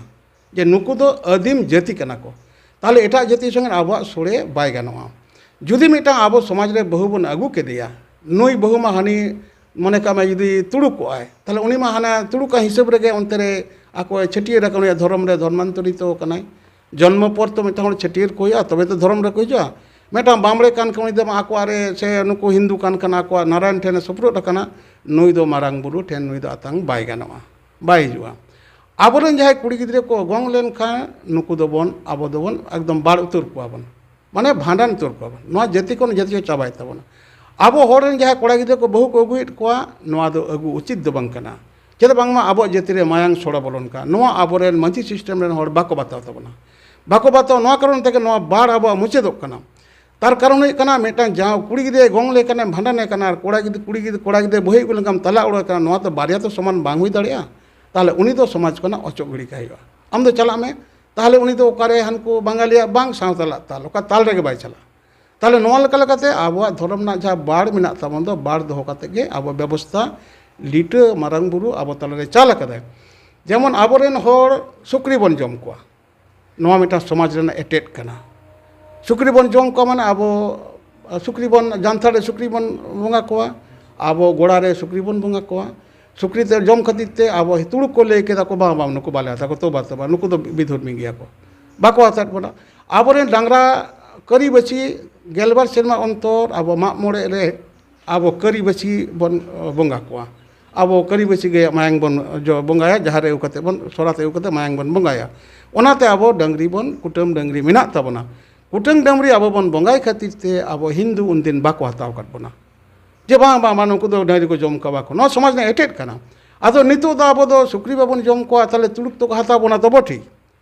ᱡᱮ ᱱᱩᱠᱩ ᱫᱚ ᱟᱹᱫᱤᱢ ᱡᱟᱹᱛᱤ ᱠᱟᱱᱟ ᱠᱚ᱾ ᱛᱟᱦᱚᱞᱮ ᱮᱴᱟᱜ ᱡᱟᱹᱛᱤ ᱥᱚᱸᱜᱮ ᱟᱵᱚᱣᱟᱜ ᱥᱚᱲᱮ ᱵᱟᱭ ᱜᱟᱱᱚᱜᱼᱟ᱾ ᱡᱩᱫᱤ ᱢᱤᱫᱴᱟᱝ ᱟᱵᱚ ᱥᱚᱢᱟᱡᱽ ᱨᱮ ᱵᱟᱹᱦᱩ ᱵᱚᱱ ᱟᱹᱜᱩ ᱠᱮᱫᱮᱭᱟ, ᱱᱩᱭ ᱵᱟᱹᱦᱩ ᱢᱟ ᱦᱟᱹᱱᱤ, ᱢᱚᱱᱮ ᱠᱟᱜ ᱢᱮ, ᱡᱩᱫᱤ ᱛᱩᱲᱩᱠᱚᱜᱼᱟᱭ, ᱛᱟᱦᱚᱞᱮ ᱩᱱᱤ ᱢᱟ ᱦᱟᱱᱟ ᱛᱩᱲᱩᱠᱟᱜ ᱦᱤᱥᱟᱹᱵ ᱨᱮᱜᱮ ᱚᱱᱛᱮ ᱨᱮ ᱟᱠᱚ ᱪᱷᱟᱹᱴᱭᱟᱹᱨ ᱟᱠᱟᱱ, ᱩᱱᱤᱭᱟᱜ ᱫᱷᱚᱨᱚᱢ ᱨᱮ ᱫᱷᱚᱨᱢᱟᱱᱛᱚᱨᱤᱛᱚ ᱠᱟᱱᱟᱭ᱾ ᱡᱚᱱᱢᱚ ᱯᱚᱨ ᱛᱚ ᱢᱤᱫᱴᱟᱝ ᱦᱚᱲ ᱪᱷᱟᱹᱴᱭᱟᱹᱨ ᱠᱚ ᱦᱩᱭᱩᱜᱼᱟ, ᱛᱚᱵᱮ ᱛᱚ ᱫᱷᱚᱨᱚᱢ ᱨᱮᱠᱚ ᱦᱤᱡᱩᱜᱼᱟ᱾ ᱢᱤᱫᱴᱟᱝ ᱵᱟᱢᱲᱮ ᱠᱟᱱ ᱠᱷᱟᱱ, ᱩᱱᱤ ᱫᱚ ᱟᱠᱚᱣᱟᱜ ᱨᱮ, ᱥᱮ ᱱᱩᱠᱩ ᱦᱤᱱᱫᱩ ᱠᱟᱱ ᱠᱷᱟᱱ ᱟᱠᱚᱣᱟᱜ ᱱᱟᱨᱟᱭᱚᱱ ᱴᱷᱮᱱ ᱮ ᱥᱩᱯᱨᱩᱫ ᱟᱠᱟᱱᱟ, ᱱᱩᱭ ᱫᱚ ᱢᱟᱨᱟᱝ ᱵᱩᱨᱩ ᱴᱷᱮᱱ ᱱᱩᱭ ᱫᱚ ᱟᱛᱟᱝ ᱵᱟᱭ ᱜᱟᱱᱚᱜᱼᱟ, ᱵᱟᱭ ᱦᱤᱡᱩᱜᱼᱟ᱾ ᱟᱵᱚᱨᱮᱱ ᱡᱟᱦᱟᱸᱭ ᱠᱩᱲᱤ ᱜᱤᱫᱽᱨᱟᱹ ᱠᱚ ᱜᱚᱝ ᱞᱮᱱᱠᱷᱟᱱ, ᱱᱩᱠᱩ ᱫᱚᱵᱚᱱ, ᱟᱵᱚ ᱫᱚᱵᱚᱱ ᱮᱠᱫᱚᱢ ᱵᱟᱲ ᱩᱛᱟᱹᱨ ᱠᱚᱣᱟ ᱵᱚᱱ, ᱢᱟᱱᱮ ᱵᱷᱟᱸᱰᱟᱱ ᱩᱛᱟᱹᱨ ᱠᱚᱣᱟ ᱵᱚᱱ᱾ ᱱᱚᱣᱟ ᱡᱟᱹᱛᱤ ᱠᱷᱚᱱ ᱡᱟᱹᱛᱤ ᱠᱚ ᱪᱟᱵᱟᱭ ᱛᱟᱵᱚᱱᱟ᱾ ᱟᱵᱚ ᱦᱚᱲ ᱨᱮᱱ ᱡᱟᱦᱟᱸᱭ ᱠᱚᱲᱟ ᱜᱤᱫᱽᱨᱟᱹ ᱠᱚ ᱵᱟᱹᱦᱩ ᱠᱚ ᱟᱹᱜᱩᱭᱮᱫ ᱠᱚᱣᱟ, ᱱᱚᱣᱟ ᱫᱚ ᱟᱹᱜᱩ ᱩᱪᱤᱛ ᱫᱚ ᱵᱟᱝ ᱠᱟᱱᱟ᱾ ᱪᱮᱫᱟᱜ ᱵᱟᱝᱢᱟ ᱟᱵᱚᱣᱟᱜ ᱡᱟᱹᱛᱤ ᱨᱮ ᱢᱟᱭᱟᱝ ᱥᱚᱲᱟ ᱵᱚᱞᱚᱱ ᱠᱟᱱᱟ, ᱱᱚᱣᱟ ᱟᱵᱚᱨᱮᱱ ᱢᱟᱹᱡᱷᱤ ᱥᱤᱥᱴᱮᱢ ᱨᱮᱱ ᱦᱚᱲ ᱵᱟᱠᱚ ᱵᱟᱛᱟᱣ ᱛᱟᱵᱚᱱᱟ, ᱵᱟᱠᱚ ᱵᱟᱛᱟᱣ᱾ ᱱᱚᱣᱟ ᱠᱟᱨᱚᱱ ᱛᱮᱜᱮ ᱱᱚᱣᱟ ᱵᱟᱲ ᱟᱵᱚᱣᱟᱜ ᱢᱩᱪᱟᱹᱫᱚᱜ ᱠᱟᱱᱟ᱾ ᱛᱟᱨ ᱠᱟᱨᱚᱱ ᱦᱩᱭᱩᱜ ᱠᱟᱱᱟ, ᱢᱤᱫᱴᱟᱝ ᱡᱟᱶ ᱠᱩᱲᱤ ᱜᱤᱫᱽᱨᱟᱹ ᱜᱚᱝ ᱞᱮ ᱠᱟᱱᱟ, ᱵᱷᱟᱸᱰᱟᱱᱮ ᱠᱟᱱᱟ, ᱟᱨ ᱠᱚᱲᱟ ᱜᱤᱫᱽᱨᱟᱹ, ᱠᱩᱲᱤ ᱜᱤᱫᱽᱨᱟᱹ, ᱠᱚᱲᱟ ᱜᱤᱫᱽᱨᱟᱹ ᱵᱟᱹᱦᱩ ᱟᱹᱜᱩ ᱞᱮᱱᱠᱷᱟᱱ ᱛᱟᱞᱟ ᱚᱲᱟᱜ ᱠᱟᱱᱟ, ᱱᱚᱣᱟ ᱫᱚ ᱵᱟᱨᱭᱟ ᱛᱚ ᱥᱚᱢᱟᱱ ᱵᱟᱝ ᱦᱩᱭ ᱫᱟᱲᱮᱭᱟᱜᱼᱟ᱾ ᱛᱟᱦᱚᱞᱮ ᱩᱱᱤ ᱫᱚ ᱥᱚᱢᱟᱡᱽ ᱠᱷᱚᱱᱟᱜ ᱚᱪᱚᱜ ᱜᱤᱰᱤ ᱠᱟᱭ ᱦᱩᱭᱩᱜᱼᱟ᱾ ᱟᱢ ᱫᱚ ᱪᱟᱞᱟᱜ ᱢᱮ, ᱛᱟᱦᱚᱞᱮ ᱩᱱᱤ ᱫᱚ ᱚᱠᱟᱨᱮ ᱦᱟᱱᱠᱩ ᱵᱟᱝᱜᱟᱞᱤᱭᱟᱜ ᱵᱟᱝ ᱥᱟᱶᱛᱟᱞᱟᱜ ᱛᱟᱞ, ᱚᱠᱟ ᱛᱟᱞ ᱨᱮᱜᱮ ᱵᱟᱭ ᱪᱟᱞᱟᱜᱼᱟ᱾ ᱛᱟᱦᱚᱞᱮ ᱱᱚᱣᱟ ᱞᱮᱠᱟ ᱞᱮᱠᱟᱛᱮ ᱟᱵᱚᱣᱟᱜ ᱫᱷᱚᱨᱚᱢ ᱨᱮᱱᱟᱜ ᱡᱟᱦᱟᱸ ᱵᱟᱲ ᱢᱮᱱᱟᱜ ᱛᱟᱵᱚᱱ ᱫᱚ, ᱵᱟᱲ ᱫᱚᱦᱚ ᱠᱟᱛᱮ ᱜᱮ ᱟᱵᱚ ᱵᱮᱵᱚᱥᱛᱷᱟ ᱞᱤᱴᱟᱹ ᱢᱟᱨᱟᱝ ᱵᱩᱨᱩ ᱟᱵᱚ ᱛᱟᱞᱟᱨᱮ ᱪᱟᱞ ᱟᱠᱟᱫᱟᱭ᱾ ᱡᱮᱢᱚᱱ ᱟᱵᱚᱨᱮᱱ ᱦᱚᱲ ᱥᱩᱠᱨᱤ ᱵᱚᱱ ᱡᱚᱢ ᱠᱚᱣᱟ, ᱱᱚᱣᱟ ᱢᱤᱫᱴᱟᱝ ᱥᱚᱢᱟᱡᱽ ᱨᱮᱱᱟᱜ ᱮᱴᱮᱫ ᱠᱟᱱᱟ᱾ ᱥᱩᱠᱨᱤ ᱵᱚᱱ ᱡᱚᱢ ᱠᱚᱣᱟ, ᱢᱟᱱᱮ ᱟᱵᱚ ᱥᱩᱠᱨᱤ ᱵᱚᱱ, ᱡᱟᱱᱛᱷᱟᱲ ᱨᱮ ᱥᱩᱠᱨᱤ ᱵᱚᱱ ᱵᱚᱸᱜᱟ ᱠᱚᱣᱟ, ᱟᱵᱚ ᱜᱚᱲᱟ ᱨᱮ ᱥᱩᱠᱨᱤ ᱵᱚᱱ ᱵᱚᱸᱜᱟ ᱠᱚᱣᱟ᱾ ᱥᱩᱠᱨᱤ ᱛᱮ ᱡᱚᱢ ᱠᱷᱟᱹᱛᱤᱨ ᱛᱮ ᱟᱵᱚ ᱛᱩᱲᱩᱠ ᱠᱚ ᱞᱟᱹᱭ ᱠᱮᱫᱟ ᱠᱚ, "ᱵᱟᱝ, ᱵᱟᱝ, ᱱᱩᱠᱩ ᱵᱟᱞᱮ ᱦᱟᱛᱟᱣ ᱠᱚᱣᱟ, ᱛᱚᱵᱟ, ᱛᱚᱵᱟ, ᱱᱩᱠᱩ ᱫᱚ ᱵᱤᱫᱷᱚᱨᱢᱤ ᱜᱮᱭᱟ ᱠᱚ, ᱵᱟᱠᱚ ᱦᱟᱛᱟᱣᱮᱫ ᱵᱚᱱᱟ᱾" ᱟᱵᱚᱨᱮᱱ ᱰᱟᱝᱨᱟ ᱠᱟᱹᱨᱤ ᱵᱟᱹᱪᱷᱤ ᱜᱮᱞᱵᱟᱨ ᱥᱮᱨᱢᱟ ᱚᱱᱛᱚᱨ ᱟᱵᱚ ᱢᱟᱜ ᱢᱚᱬᱮ ᱨᱮ ᱟᱵᱚ ᱠᱟᱹᱨᱤ ᱵᱟᱹᱪᱷᱤ ᱵᱚᱱ, ᱚ, ᱵᱚᱸᱜᱟ ᱠᱚᱣᱟ᱾ ᱟᱵᱚ ᱠᱟᱹᱨᱤ ᱵᱟᱹᱪᱷᱤ ᱜᱮ ᱢᱟᱭᱟᱝ ᱵᱚᱱ ᱡᱚ-, ᱵᱚᱸᱜᱟᱭᱟ, ᱡᱟᱦᱮᱨ ᱨᱮ ᱟᱹᱜᱩ ᱠᱟᱛᱮ ᱵᱚᱱ, ᱥᱚᱨᱟᱛ ᱨᱮ ᱟᱹᱜᱩ ᱠᱟᱛᱮ ᱢᱟᱭᱟᱝ ᱵᱚᱱ ᱵᱚᱸᱜᱟᱭᱟ᱾ ᱚᱱᱟᱛᱮ ᱟᱵᱚ ᱰᱟᱹᱝᱨᱤ ᱵᱚᱱ, ᱠᱩᱴᱟᱹᱢ ᱰᱟᱹᱝᱨᱤ ᱢᱮᱱᱟᱜ ᱛᱟᱵᱚᱱᱟ᱾ ᱠᱩᱴᱟᱹᱢ ᱰᱟᱹᱝᱨᱤ ᱟᱵᱚ ᱵᱚᱱ ᱵᱚᱸᱜᱟᱭ ᱠᱷᱟᱹᱛᱤᱨ ᱛᱮ ᱟᱵᱚ ᱦᱤᱱᱫᱩ ᱩᱱᱫᱤᱱ ᱵᱟᱠᱚ ᱦᱟᱛᱟᱣ ᱟᱠᱟᱫ ᱵᱚᱱᱟ᱾ ᱡᱮ ᱵᱟᱝ, ᱵᱟᱝ, ᱵᱟᱝ, ᱱᱩᱠᱩ ᱫᱚ ᱰᱟᱹᱝᱨᱤ ᱠᱚ ᱡᱚᱢ ᱠᱚᱣᱟ, ᱵᱟᱠᱚ᱾ ᱱᱚᱣᱟ ᱥᱚᱢᱟᱡᱽ ᱨᱮᱱᱟᱜ ᱮᱴᱮᱫ ᱠᱟᱱᱟ᱾ ᱟᱫᱚ ᱱᱤᱛᱚᱜ ᱫᱚ ᱟᱵᱚ ᱫᱚ ᱥᱩᱠᱨᱤ ᱵᱟᱵᱚᱱ ᱡᱚᱢ ᱠᱚᱣᱟ, ᱛᱟᱦᱚᱞᱮ ᱛᱩᱲᱩᱠ ᱫᱚᱠᱚ ᱦᱟᱛᱟᱣ ᱵᱚᱱᱟ ᱛᱚᱵᱮ ᱴᱷᱤᱠ᱾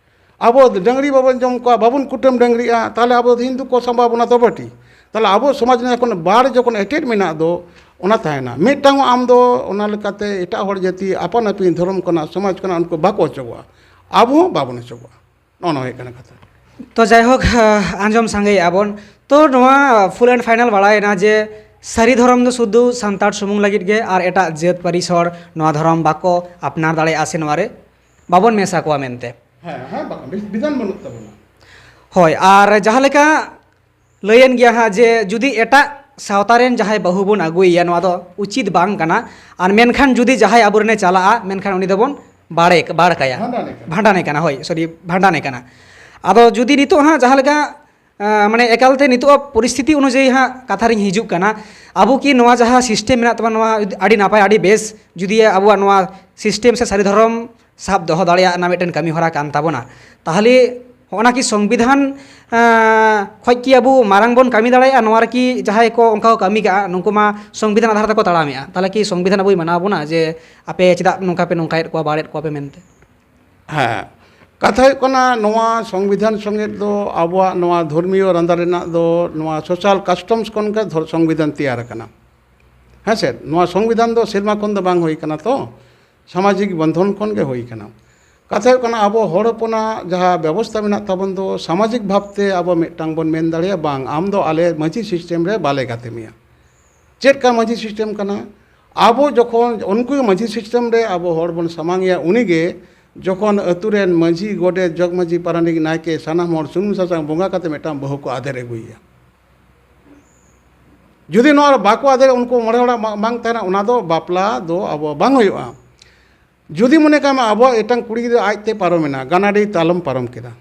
ᱟᱵᱚ ᱰᱟᱹᱝᱨᱤ ᱵᱟᱵᱚᱱ ᱡᱚᱢ ᱠᱚᱣᱟ, ᱵᱟᱵᱚᱱ ᱠᱩᱴᱟᱹᱢ ᱰᱟᱹᱝᱨᱤᱜᱼᱟ, ᱛᱟᱦᱚᱞᱮ ᱟᱵᱚ ᱫᱚ ᱦᱤᱱᱫᱩ ᱠᱚ ᱥᱟᱢᱵᱟ ᱵᱚᱱᱟ ᱛᱚᱵᱮ ᱴᱷᱤᱠ᱾ ᱛᱟᱦᱚᱞᱮ ᱟᱵᱚ ᱥᱚᱢᱟᱡᱽ ᱨᱮ ᱡᱚᱠᱷᱚᱱ ᱵᱟᱲ, ᱡᱚᱠᱷᱚᱱ ᱮᱴᱮᱫ ᱢᱮᱱᱟᱜ ᱫᱚ, ᱚᱱᱟ ᱛᱟᱦᱮᱱᱟ᱾ ᱢᱤᱫᱴᱟᱝ ᱟᱢ ᱫᱚ ᱚᱱᱟ ᱞᱮᱠᱟᱛᱮ ᱮᱴᱟᱜ ᱦᱚᱲ ᱡᱟᱹᱛᱤ ᱟᱯᱟᱱ ᱟᱹᱯᱤᱱ ᱫᱷᱚᱨᱚᱢ ᱠᱟᱱᱟ, ᱥᱚᱢᱟᱡᱽ ᱠᱟᱱᱟ, ᱩᱱᱠᱩ ᱵᱟᱠᱚ ᱚᱪᱚᱜᱚᱜᱼᱟ, ᱟᱵᱚ ᱦᱚᱸ ᱵᱟᱵᱚᱱ ᱚᱪᱚᱜᱚᱜᱼᱟ᱾ ᱱᱚᱜᱼᱚ ᱱᱚᱣᱟ ᱦᱩᱭᱩᱜ ᱠᱟᱱᱟ ᱠᱟᱛᱷᱟ᱾ ᱛᱚ ᱡᱟᱭᱦᱳᱠ, ᱟᱸᱡᱚᱢ ᱥᱟᱸᱜᱮᱭᱮᱫᱼᱟ ᱵᱚᱱ᱾ ᱛᱚ ᱱᱚᱣᱟ full and final ᱵᱟᱲᱟᱭᱮᱱᱟ ᱡᱮ ᱥᱟᱹᱨᱤ ᱫᱷᱚᱨᱚᱢ ᱫᱚ ᱥᱩᱫᱷᱩ ᱥᱟᱱᱛᱟᱲ ᱥᱩᱢᱩᱝ ᱞᱟᱹᱜᱤᱫ ᱜᱮ, ᱟᱨ ᱮᱴᱟᱜ ᱡᱟᱹᱛ ᱯᱟᱹᱨᱤᱥ ᱦᱚᱲ ᱱᱚᱣᱟ ᱫᱷᱚᱨᱚᱢ ᱵᱟᱠᱚ ᱟᱯᱱᱟᱨ ᱫᱟᱲᱮᱭᱟᱜᱼᱟ ᱥᱮ ᱱᱚᱣᱟ ᱨᱮ ᱵᱟᱵᱚᱱ ᱢᱮᱥᱟ ᱠᱚᱣᱟ ᱢᱮᱱᱛᱮ᱾ ᱦᱮᱸ, ᱦᱮᱸ, ᱵᱟᱠᱷᱟᱱ ᱵᱤ-, ᱵᱤᱫᱷᱟᱱ ᱵᱟᱹᱱᱩᱜ ᱛᱟᱵᱚᱱᱟ᱾ ᱦᱳᱭ, ᱟᱨ ᱡᱟᱦᱟᱸ ᱞᱮᱠᱟ ᱞᱟᱹᱭᱮᱱ ᱜᱮᱭᱟ ᱦᱟᱸᱜ ᱡᱮ ᱡᱩᱫᱤ ᱮᱴᱟᱜ ᱥᱟᱶᱛᱟ ᱨᱮᱱ ᱡᱟᱦᱟᱸᱭ ᱵᱟᱹᱦᱩ ᱵᱚᱱ ᱟᱹᱜᱩᱭᱮᱭᱟ, ᱱᱚᱣᱟ ᱫᱚ ᱩᱪᱤᱛ ᱵᱟᱝ ᱠᱟᱱᱟ, ᱟᱨ ᱢᱮᱱᱠᱷᱟᱱ ᱡᱩᱫᱤ ᱡᱟᱦᱟᱸᱭ ᱟᱵᱚᱨᱮᱱᱮ ᱪᱟᱞᱟᱜᱼᱟ, ᱢᱮᱱᱠᱷᱟᱱ ᱩᱱᱤ ᱫᱚᱵᱚᱱ ᱵᱟᱲᱮ-, ᱵᱟᱲ ᱠᱟᱭᱟ᱾ ᱵᱷᱟᱸᱰᱟᱱᱮ ᱠᱟᱱᱟ᱾ ᱵᱷᱟᱸᱰᱟᱱᱮ ᱠᱟᱱᱟ, ᱦᱳᱭ, ᱥᱚᱨᱤ, ᱵᱷᱟᱸᱰᱟᱱᱮ ᱠᱟᱱᱟ᱾ ᱟᱫᱚ ᱡᱩᱫᱤ ᱱᱤᱛᱚᱜ ᱦᱟᱸᱜ ᱡᱟᱦᱟᱸ ᱞᱮᱠᱟ, ᱟᱸ, ᱢᱟᱱᱮ ᱮᱠᱟᱞᱛᱮ ᱱᱤᱛᱚᱜ ᱯᱚᱨᱤᱥᱛᱷᱤᱛᱤ ᱚᱱᱩᱡᱟᱭᱤ ᱦᱟᱸᱜ ᱠᱟᱛᱷᱟ ᱨᱤᱧ ᱦᱤᱡᱩᱜ ᱠᱟᱱᱟ, ᱟᱵᱚ ᱠᱤ ᱱᱚᱣᱟ ᱡᱟᱦᱟᱸ system ᱢᱮᱱᱟᱜ ᱛᱟᱵᱚᱱᱟ, ᱱᱚᱣᱟ ᱟᱹᱰᱤ ᱱᱟᱯᱟᱭ, ᱟᱹᱰᱤ ᱵᱮᱥ, ᱡᱩᱫᱤ ᱟᱵᱚᱣᱟᱜ ᱱᱚᱣᱟ system ᱥᱮ ᱥᱟᱹᱨᱤ ᱫᱷᱚᱨᱚᱢ ᱥᱟᱵ ᱫᱚᱦᱚ ᱫᱟᱲᱮᱭᱟᱜ ᱨᱮᱱᱟᱜ ᱢᱤᱫᱴᱮᱱ ᱠᱟᱹᱢᱤ ᱦᱚᱨᱟ ᱠᱟᱱ ᱛᱟᱵᱚᱱᱟ, ᱛᱟᱦᱚᱞᱮ ᱦᱚᱸᱜᱼᱚ ᱱᱟ ᱠᱤ ᱥᱚᱝᱵᱤᱫᱷᱟᱱ, ᱟᱸ, ᱠᱷᱚᱡ ᱠᱤ ᱟᱵᱚ ᱢᱟᱨᱟᱝ ᱵᱚᱱ ᱠᱟᱹᱢᱤ ᱫᱟᱲᱮᱭᱟᱜᱼᱟ? ᱱᱚᱣᱟ ᱨᱮᱠᱤ ᱡᱟᱦᱟᱸᱭ ᱠᱚ ᱚᱱᱠᱟ ᱠᱚ ᱠᱟᱹᱢᱤ ᱠᱟᱜᱼᱟ, ᱱᱩᱠᱩ ᱢᱟ ᱥᱚᱝᱵᱤᱫᱷᱟᱱ ᱟᱫᱷᱟᱨ ᱛᱮᱠᱚ ᱛᱟᱲᱟᱢᱮᱜᱼᱟ, ᱛᱟᱦᱚᱞᱮ ᱠᱤ ᱥᱚᱝᱵᱤᱫᱷᱟᱱ ᱟᱵᱚᱭ ᱢᱟᱱᱟᱣ ᱵᱚᱱᱟ ᱡᱮ ᱟᱯᱮ ᱪᱮᱫᱟᱜ ᱱᱚᱝᱠᱟ ᱯᱮ ᱱᱚᱝᱠᱟᱭᱮᱫ ᱠᱚᱣᱟ, ᱵᱟᱲᱮᱫ ᱠᱚᱣᱟ ᱯᱮ ᱢᱮᱱᱛᱮ? ᱦᱮᱸ, ᱠᱟᱛᱷᱟ ᱦᱩᱭᱩᱜ ᱠᱟᱱᱟ, ᱱᱚᱣᱟ ᱥᱚᱝᱵᱤᱫᱷᱟᱱ ᱥᱚᱸᱜᱮ ᱫᱚ ᱟᱵᱚᱣᱟᱜ ᱱᱚᱣᱟ ᱫᱷᱚᱨᱢᱤᱭᱚ ᱨᱟᱸᱫᱟ ᱨᱮᱱᱟᱜ ᱫᱚ ᱱᱚᱣᱟ social customs ᱠᱷᱚᱱ ᱜᱮ ᱫᱷᱚᱨ-, ᱥᱚᱝᱵᱤᱫᱷᱟᱱ ᱛᱮᱭᱟᱨ ᱟᱠᱟᱱᱟ᱾ ᱦᱮᱸ ᱥᱮ, ᱱᱚᱣᱟ ᱥᱚᱝᱵᱤᱫᱷᱟᱱ ᱫᱚ ᱥᱮᱨᱢᱟ ᱠᱷᱚᱱ ᱫᱚ ᱵᱟᱝ ᱦᱩᱭ ᱠᱟᱱᱟ ᱛᱚ, ᱥᱟᱢᱟᱡᱤᱠ ᱵᱚᱱᱫᱷᱚᱱ ᱠᱷᱚᱱ ᱜᱮ ᱦᱩᱭ ᱠᱟᱱᱟ᱾ ᱠᱟᱛᱷᱟ ᱦᱩᱭᱩᱜ ᱠᱟᱱᱟ, ᱟᱵᱚ ᱦᱚᱲ ᱦᱚᱯᱚᱱᱟᱜ ᱡᱟᱦᱟᱸ ᱵᱮᱵᱚᱥᱛᱷᱟ ᱢᱮᱱᱟᱜ ᱛᱟᱵᱚᱱ ᱫᱚ, ᱥᱟᱢᱟᱡᱤᱠ ᱵᱷᱟᱵᱽᱛᱮ ᱟᱵᱚ ᱢᱤᱫᱴᱟᱝ ᱵᱚᱱ ᱢᱮᱱ ᱫᱟᱲᱮᱭᱟᱜᱼᱟ, "ᱵᱟᱝ, ᱟᱢ ᱫᱚ ᱟᱞᱮ ᱢᱟᱹᱡᱷᱤ system ᱨᱮ ᱵᱟᱞᱮ ᱜᱟᱛᱮ ᱢᱮᱭᱟ᱾" ᱪᱮᱫ ᱠᱟ ᱢᱟᱹᱡᱷᱤ system ᱠᱟᱱᱟ? ᱟᱵᱚ ᱡᱚᱠᱷᱚᱱ ᱩᱱᱠᱩ ᱢᱟᱹᱡᱷᱤ system ᱨᱮ ᱟᱵᱚ ᱦᱚᱲ ᱵᱚᱱ ᱥᱟᱢᱟᱝ ᱮᱭᱟ, ᱩᱱᱤᱜᱮ ᱡᱚᱠᱷᱚᱱ ᱟᱹᱛᱩ ᱨᱮᱱ ᱢᱟᱹᱡᱷᱤ, ᱜᱚᱰᱮᱛ, ᱡᱚᱜᱽ ᱢᱟᱹᱡᱷᱤ, ᱯᱟᱨᱟᱱᱤᱠ, ᱱᱟᱭᱠᱮ, ᱥᱟᱱᱟᱢ ᱦᱚᱲ ᱥᱩᱱᱩᱢ ᱥᱟᱥᱟᱝ ᱵᱚᱸᱜᱟ ᱠᱟᱛᱮ ᱢᱤᱫᱴᱟᱝ ᱵᱟᱹᱦᱩ ᱠᱚ ᱟᱫᱮᱨ ᱟᱹᱜᱩᱭᱮᱭᱟ᱾ ᱡᱩᱫᱤ ᱱᱚᱣᱟ ᱵᱟᱠᱚ ᱟᱫᱮᱨ, ᱩᱱᱠᱩ ᱢᱚᱬᱮ ᱦᱚᱲᱟᱜ ᱢᱟ-, ᱵᱟᱝ ᱛᱟᱦᱮᱱᱟ, ᱚᱱᱟ ᱫᱚ ᱵᱟᱯᱞᱟ ᱫᱚ ᱟᱵᱚ ᱵᱟᱝ ᱦᱩᱭᱩᱜᱼᱟ᱾ ᱡᱩᱫᱤ ᱢᱚᱱᱮ ᱠᱟᱜ ᱢᱮ ᱟᱵᱚᱣᱟᱜ ᱮᱴᱟᱝ ᱠᱩᱲᱤ ᱜᱤᱫᱽᱨᱟᱹ ᱟᱡᱛᱮ ᱯᱟᱨᱚᱢᱮᱱᱟ, ᱜᱟᱱᱟᱰᱤ ᱛᱟᱞᱚᱢ ᱯᱟᱨᱚᱢ ᱠᱮᱫᱟ,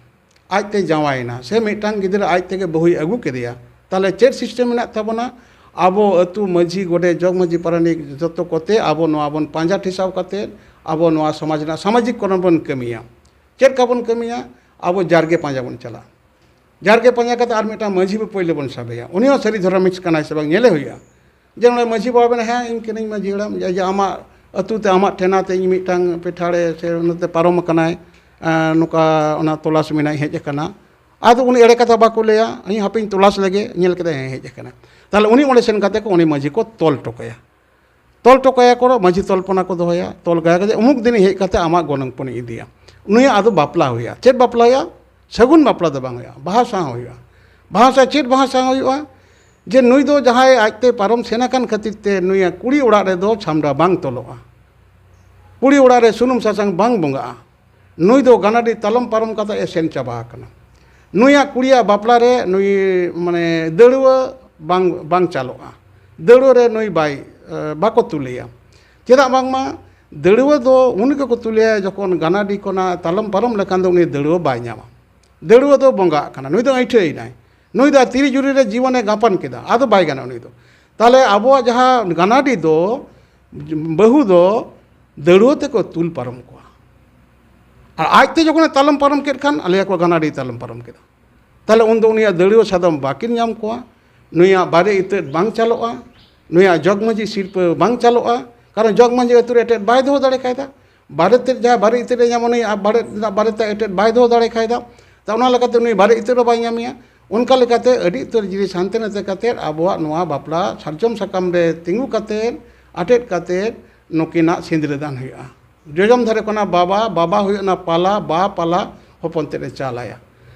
ᱟᱡᱛᱮ ᱡᱟᱶᱟᱭᱮᱱᱟ, ᱥᱮ ᱢᱤᱫᱴᱟᱝ ᱜᱤᱫᱽᱨᱟᱹ ᱟᱡ ᱛᱮᱜᱮ ᱵᱟᱹᱦᱩᱭ ᱟᱹᱜᱩ ᱠᱮᱫᱮᱭᱟ, ᱛᱟᱦᱞᱮ ᱪᱮᱫ system ᱢᱮᱱᱟᱜ ᱛᱟᱵᱚᱱᱟ? ᱟᱵᱚ ᱟᱹᱛᱩ ᱢᱟᱹᱡᱷᱤ, ᱜᱚᱰᱮᱛ, ᱡᱚᱜᱽ ᱢᱟᱹᱡᱷᱤ, ᱯᱟᱨᱟᱱᱤᱠ ᱡᱚᱛᱚ ᱠᱚᱛᱮ ᱟᱵᱚ ᱱᱚᱣᱟ ᱵᱚᱱ ᱯᱟᱸᱡᱟ ᱴᱷᱮᱥᱟᱣ ᱠᱟᱛᱮ ᱟᱵᱚ ᱱᱚᱣᱟ ᱥᱚᱢᱟᱡᱽ ᱨᱮᱱᱟᱜ ᱥᱟᱢᱟᱡᱤᱠ ᱠᱚᱨᱚᱱ ᱵᱚᱱ ᱠᱟᱹᱢᱤᱭᱟ᱾ ᱪᱮᱫ ᱞᱮᱠᱟ ᱵᱚᱱ ᱠᱟᱹᱢᱤᱭᱟ? ᱟᱵᱚ ᱡᱟᱨᱜᱮ ᱯᱟᱸᱡᱟ ᱵᱚᱱ ᱪᱟᱞᱟᱜᱼᱟ᱾ ᱡᱟᱨᱜᱮ ᱯᱟᱸᱡᱟ ᱠᱟᱛᱮ ᱟᱨ ᱢᱤᱫᱴᱟᱝ ᱢᱟᱹᱡᱷᱤ ᱵᱚ ᱯᱳᱭᱞᱳ ᱵᱚᱱ ᱥᱟᱵᱮᱭᱟ, ᱩᱱᱤ ᱦᱚᱸ ᱥᱟᱹᱨᱤ ᱫᱷᱚᱨᱚᱢᱤᱠ ᱠᱟᱱᱟᱭ ᱥᱮ ᱵᱟᱝ ᱧᱮᱞᱮ ᱦᱩᱭᱩᱜᱼᱟ᱾ ᱡᱮ ᱱᱚᱰᱮ ᱢᱟᱹᱡᱷᱤ ᱵᱟᱵᱟ ᱢᱮᱱᱟ, "ᱦᱮᱸ, ᱤᱧ ᱠᱟᱹᱱᱟᱹᱧ ᱢᱟᱹᱡᱷᱤ ᱦᱟᱲᱟᱢ, ᱡᱮ, ᱡᱮ ᱟᱢᱟᱜ ᱟᱹᱛᱩ ᱛᱮ ᱟᱢᱟᱜ ᱴᱷᱮᱱᱟ ᱛᱮ ᱤᱧ ᱢᱤᱫᱴᱟᱝ ᱯᱮᱴᱷᱟᱲᱮ ᱥᱮ ᱚᱱᱟᱛᱮ ᱯᱟᱨᱚᱢ ᱟᱠᱟᱱᱟᱭ, ᱟᱨ ᱱᱚᱝᱠᱟ ᱚᱱᱟ ᱛᱚᱞᱟᱥ ᱢᱮᱱᱟᱭ ᱦᱮᱡ ᱟᱠᱟᱱᱟ᱾ ᱟᱫᱚ ᱩᱱᱤ ᱮᱲᱮ ᱠᱟᱛᱷᱟ ᱵᱟᱠᱚ ᱞᱟᱹᱭᱟ, ᱤᱧ ᱦᱟᱯᱮᱧ ᱛᱚᱞᱟᱥ ᱞᱮᱜᱮ, ᱧᱮᱞ ᱠᱮᱫᱟᱭ ᱦᱮᱸ ᱦᱮᱡ ᱟᱠᱟᱱᱟ᱾ ᱛᱟᱦᱚᱞᱮ ᱩᱱᱤ ᱚᱸᱰᱮ ᱥᱮᱱ ᱠᱟᱛᱮ ᱠᱚ ᱩᱱᱤ ᱢᱟᱹᱡᱷᱤ ᱠᱚ ᱛᱚᱞ ᱦᱚᱴᱚ ᱠᱟᱭᱟ᱾ ᱛᱚᱞ ᱦᱚᱴᱚ ᱠᱟᱭᱟ ᱠᱚ, ᱢᱟᱹᱡᱷᱤ ᱛᱚᱞ ᱯᱚᱱᱟ ᱠᱚ ᱫᱚᱦᱚᱭᱟ, ᱛᱚᱞ ᱠᱟᱭᱟ ᱠᱚ ᱡᱮ ᱩᱢᱩᱠ ᱫᱤᱱ ᱦᱮᱡ ᱠᱟᱛᱮ ᱟᱢᱟᱜ ᱜᱚᱱᱚᱝ ᱯᱚᱱᱤᱧ ᱤᱫᱤᱭᱟ᱾ ᱩᱱᱤᱭᱟᱜ ᱟᱫᱚ ᱵᱟᱯᱞᱟ ᱦᱩᱭᱩᱜᱼᱟ᱾ ᱪᱮᱫ ᱵᱟᱯᱞᱟ ᱦᱩᱭᱩᱜᱼᱟ? ᱥᱟᱹᱜᱩᱱ ᱵᱟᱯᱞᱟ ᱫᱚ ᱵᱟᱝ ᱦᱩᱭᱩᱜᱼᱟ, ᱵᱟᱦᱟ ᱥᱟᱶ ᱦᱩᱭᱩᱜᱼᱟ᱾ ᱵᱟᱦᱟ ᱥᱟᱶ ᱪᱮᱫ ᱵᱟᱦᱟ ᱥᱟᱶ ᱦᱩᱭᱩᱜᱼᱟ? ᱡᱮ ᱱᱩᱭ ᱫᱚ ᱡᱟᱦᱟᱸᱭ ᱟᱡᱛᱮ ᱯᱟᱨᱚᱢ ᱥᱮᱱ ᱟᱠᱟᱱ ᱠᱷᱟᱹᱛᱤᱨ ᱛᱮ ᱱᱩᱭᱟᱜ ᱠᱩᱲᱤ ᱚᱲᱟᱜ ᱨᱮᱫᱚ ᱪᱷᱟᱢᱰᱟ ᱵᱟᱝ ᱛᱚᱞᱚᱜᱼᱟ, ᱠᱩᱲᱤ ᱚᱲᱟᱜ ᱨᱮ ᱥᱩᱱᱩᱢ ᱥᱟᱥᱟᱝ ᱵᱟᱝ ᱵᱚᱸᱜᱟᱜᱼᱟ᱾ ᱱᱩᱭ ᱫᱚ ᱜᱟᱱᱟᱰᱤ ᱛᱟᱞᱚᱢ ᱯᱟᱨᱚᱢ ᱠᱟᱛᱮ ᱮ ᱥᱮᱱ ᱪᱟᱵᱟ ᱟᱠᱟᱱᱟ᱾ ᱱᱩᱭᱟᱜ ᱠᱩᱲᱤᱭᱟᱜ ᱵᱟᱯᱞᱟ ᱨᱮ ᱱᱩᱭ ᱢᱟᱱᱮ ᱫᱟᱹᱲᱣᱟᱹ ᱵᱟᱝ, ᱵᱟᱝ ᱪᱟᱞᱚᱜᱼᱟ᱾ ᱫᱟᱹᱲᱣᱟᱹ ᱨᱮ ᱱᱩᱭ ᱵᱟᱭ, ᱮ, ᱵᱟᱠᱚ ᱛᱩᱞᱮᱭᱟ᱾ ᱪᱮᱫᱟᱜ ᱵᱟᱝᱢᱟ ᱫᱟᱹᱲᱣᱟᱹ ᱫᱚ ᱩᱱᱤ ᱜᱮᱠᱚ ᱛᱩᱞᱮᱭᱟ ᱡᱚᱠᱷᱚᱱ ᱜᱟᱱᱟᱰᱤ ᱠᱷᱚᱱᱟᱜ ᱛᱟᱞᱚᱢ ᱯᱟᱨᱚᱢ ᱞᱮᱠᱷᱟᱱ ᱫᱚ ᱩᱱᱤ ᱫᱟᱹᱲᱣᱟᱹ ᱵᱟᱭ ᱧᱟᱢᱟ᱾ ᱫᱟᱹᱲᱣᱟᱹ ᱫᱚ ᱵᱚᱸᱜᱟᱜ ᱠᱟᱱᱟ, ᱱᱩᱭ ᱫᱚ ᱟᱹᱭᱴᱷᱟᱹᱭ ᱮᱱᱟᱭ᱾ ᱱᱩᱭ ᱫᱚ ᱛᱤᱨᱤ ᱡᱩᱨᱤ ᱨᱮ ᱡᱤᱵᱚᱱᱮ ᱜᱟᱯᱟᱱ ᱠᱮᱫᱟ, ᱟᱫᱚ ᱵᱟᱭ ᱜᱟᱱᱚᱜᱼᱟ ᱱᱩᱭ ᱫᱚ᱾ ᱛᱟᱦᱞᱮ ᱟᱵᱚᱣᱟᱜ ᱡᱟᱦᱟᱸ ᱜᱟᱱᱟᱰᱤ ᱫᱚ, ᱵᱟᱹᱦᱩ ᱫᱚ ᱫᱟᱹᱲᱣᱟᱹ ᱛᱮᱠᱚ ᱛᱩᱞ ᱯᱟᱨᱚᱢ ᱠᱚᱣᱟ᱾ ᱟᱨ ᱟᱡᱛᱮ ᱡᱚᱠᱷᱚᱱᱮ ᱛᱟᱞᱚᱢ ᱯᱟᱨᱚᱢ ᱠᱮᱫ ᱠᱷᱟᱱ, ᱟᱞᱮᱭᱟ ᱠᱚ ᱜᱟᱱᱟᱰᱤ ᱛᱟᱞᱚᱢ ᱯᱟᱨᱚᱢ ᱠᱮᱫᱟ᱾ ᱛᱟᱦᱞᱮ ᱩᱱᱫᱚ ᱩᱱᱤᱭᱟᱜ ᱫᱟᱹᱲᱣᱟᱹ ᱥᱟᱫᱚᱢ ᱵᱟᱹᱠᱤᱱ ᱧᱟᱢ ᱠᱚᱣᱟ, ᱱᱩᱭᱟᱜ ᱵᱟᱨᱮ ᱤᱛᱟᱹᱫ ᱵᱟᱝ ᱪᱟᱞᱚᱜᱼᱟ, ᱱᱩᱭᱟᱜ ᱡᱚᱜᱽ ᱢᱟᱹᱡᱷᱤ ᱥᱤᱨᱯᱟᱹ ᱵᱟᱝ ᱪᱟᱞᱚᱜᱼᱟ, ᱠᱟᱨᱚᱱ ᱡᱚᱜᱽ ᱢᱟᱹᱡᱷᱤ ᱟᱹᱛᱩ ᱨᱮ ᱮᱴᱮᱫ ᱵᱟᱭ ᱫᱚᱦᱚ ᱫᱟᱲᱮ ᱠᱟᱭᱫᱟ᱾ ᱵᱟᱨᱮ ᱛᱮᱫ ᱡᱟᱦᱟᱸ ᱵᱟᱨᱮ ᱤᱛᱟᱹᱫ ᱮ ᱧᱟᱢᱟ, ᱩᱱᱤ ᱟᱨ ᱵᱟᱨᱮ ᱨᱮᱱᱟᱜ ᱵᱟᱨᱮ ᱛᱮ ᱮᱴᱮᱫ ᱵᱟᱭ ᱫᱚᱦᱚ ᱫᱟᱲᱮ ᱠᱟᱭᱫᱟ᱾ ᱛᱟ ᱚᱱᱟ ᱞᱮᱠᱟᱛᱮ ᱩᱱᱤ ᱵᱟᱨᱮ ᱤᱛᱟᱹᱫ ᱦᱚᱸ ᱵᱟᱭ ᱧᱟᱢᱮᱭᱟ᱾ ᱚᱱᱠᱟ ᱞᱮᱠᱟᱛᱮ ᱟᱹᱰᱤ ᱩᱛᱟᱹᱨ ᱡᱤᱱᱤᱥ ᱦᱟᱱᱛᱮ ᱱᱟᱛᱮ ᱠᱟᱛᱮᱫ ᱟᱵᱚᱣᱟᱜ ᱱᱚᱣᱟ ᱵᱟᱯᱞᱟ ᱥᱟᱨᱡᱚᱢ ᱥᱟᱠᱟᱢ ᱨᱮ ᱛᱤᱸᱜᱩ ᱠᱟᱛᱮᱫ, ᱟᱴᱮᱫ ᱠᱟᱛᱮᱫ ᱱᱩᱠᱤᱱᱟᱜ ᱥᱤᱸᱫᱽᱨᱟᱹ ᱫᱟᱱ ᱦᱩᱭᱩᱜᱼᱟ᱾ ᱡᱚᱡᱚᱢ ᱫᱷᱟᱨᱮ ᱠᱷᱚᱱᱟᱜ ᱵᱟᱵᱟ, ᱵᱟᱵᱟ ᱦᱩᱭᱩᱜ ᱠᱟᱱᱟ ᱯᱟᱞᱟ, ᱵᱟ ᱯᱟᱞᱟ ᱦᱚᱯᱚᱱ ᱛᱮᱫ ᱮ ᱪᱟᱞᱟᱭᱟ᱾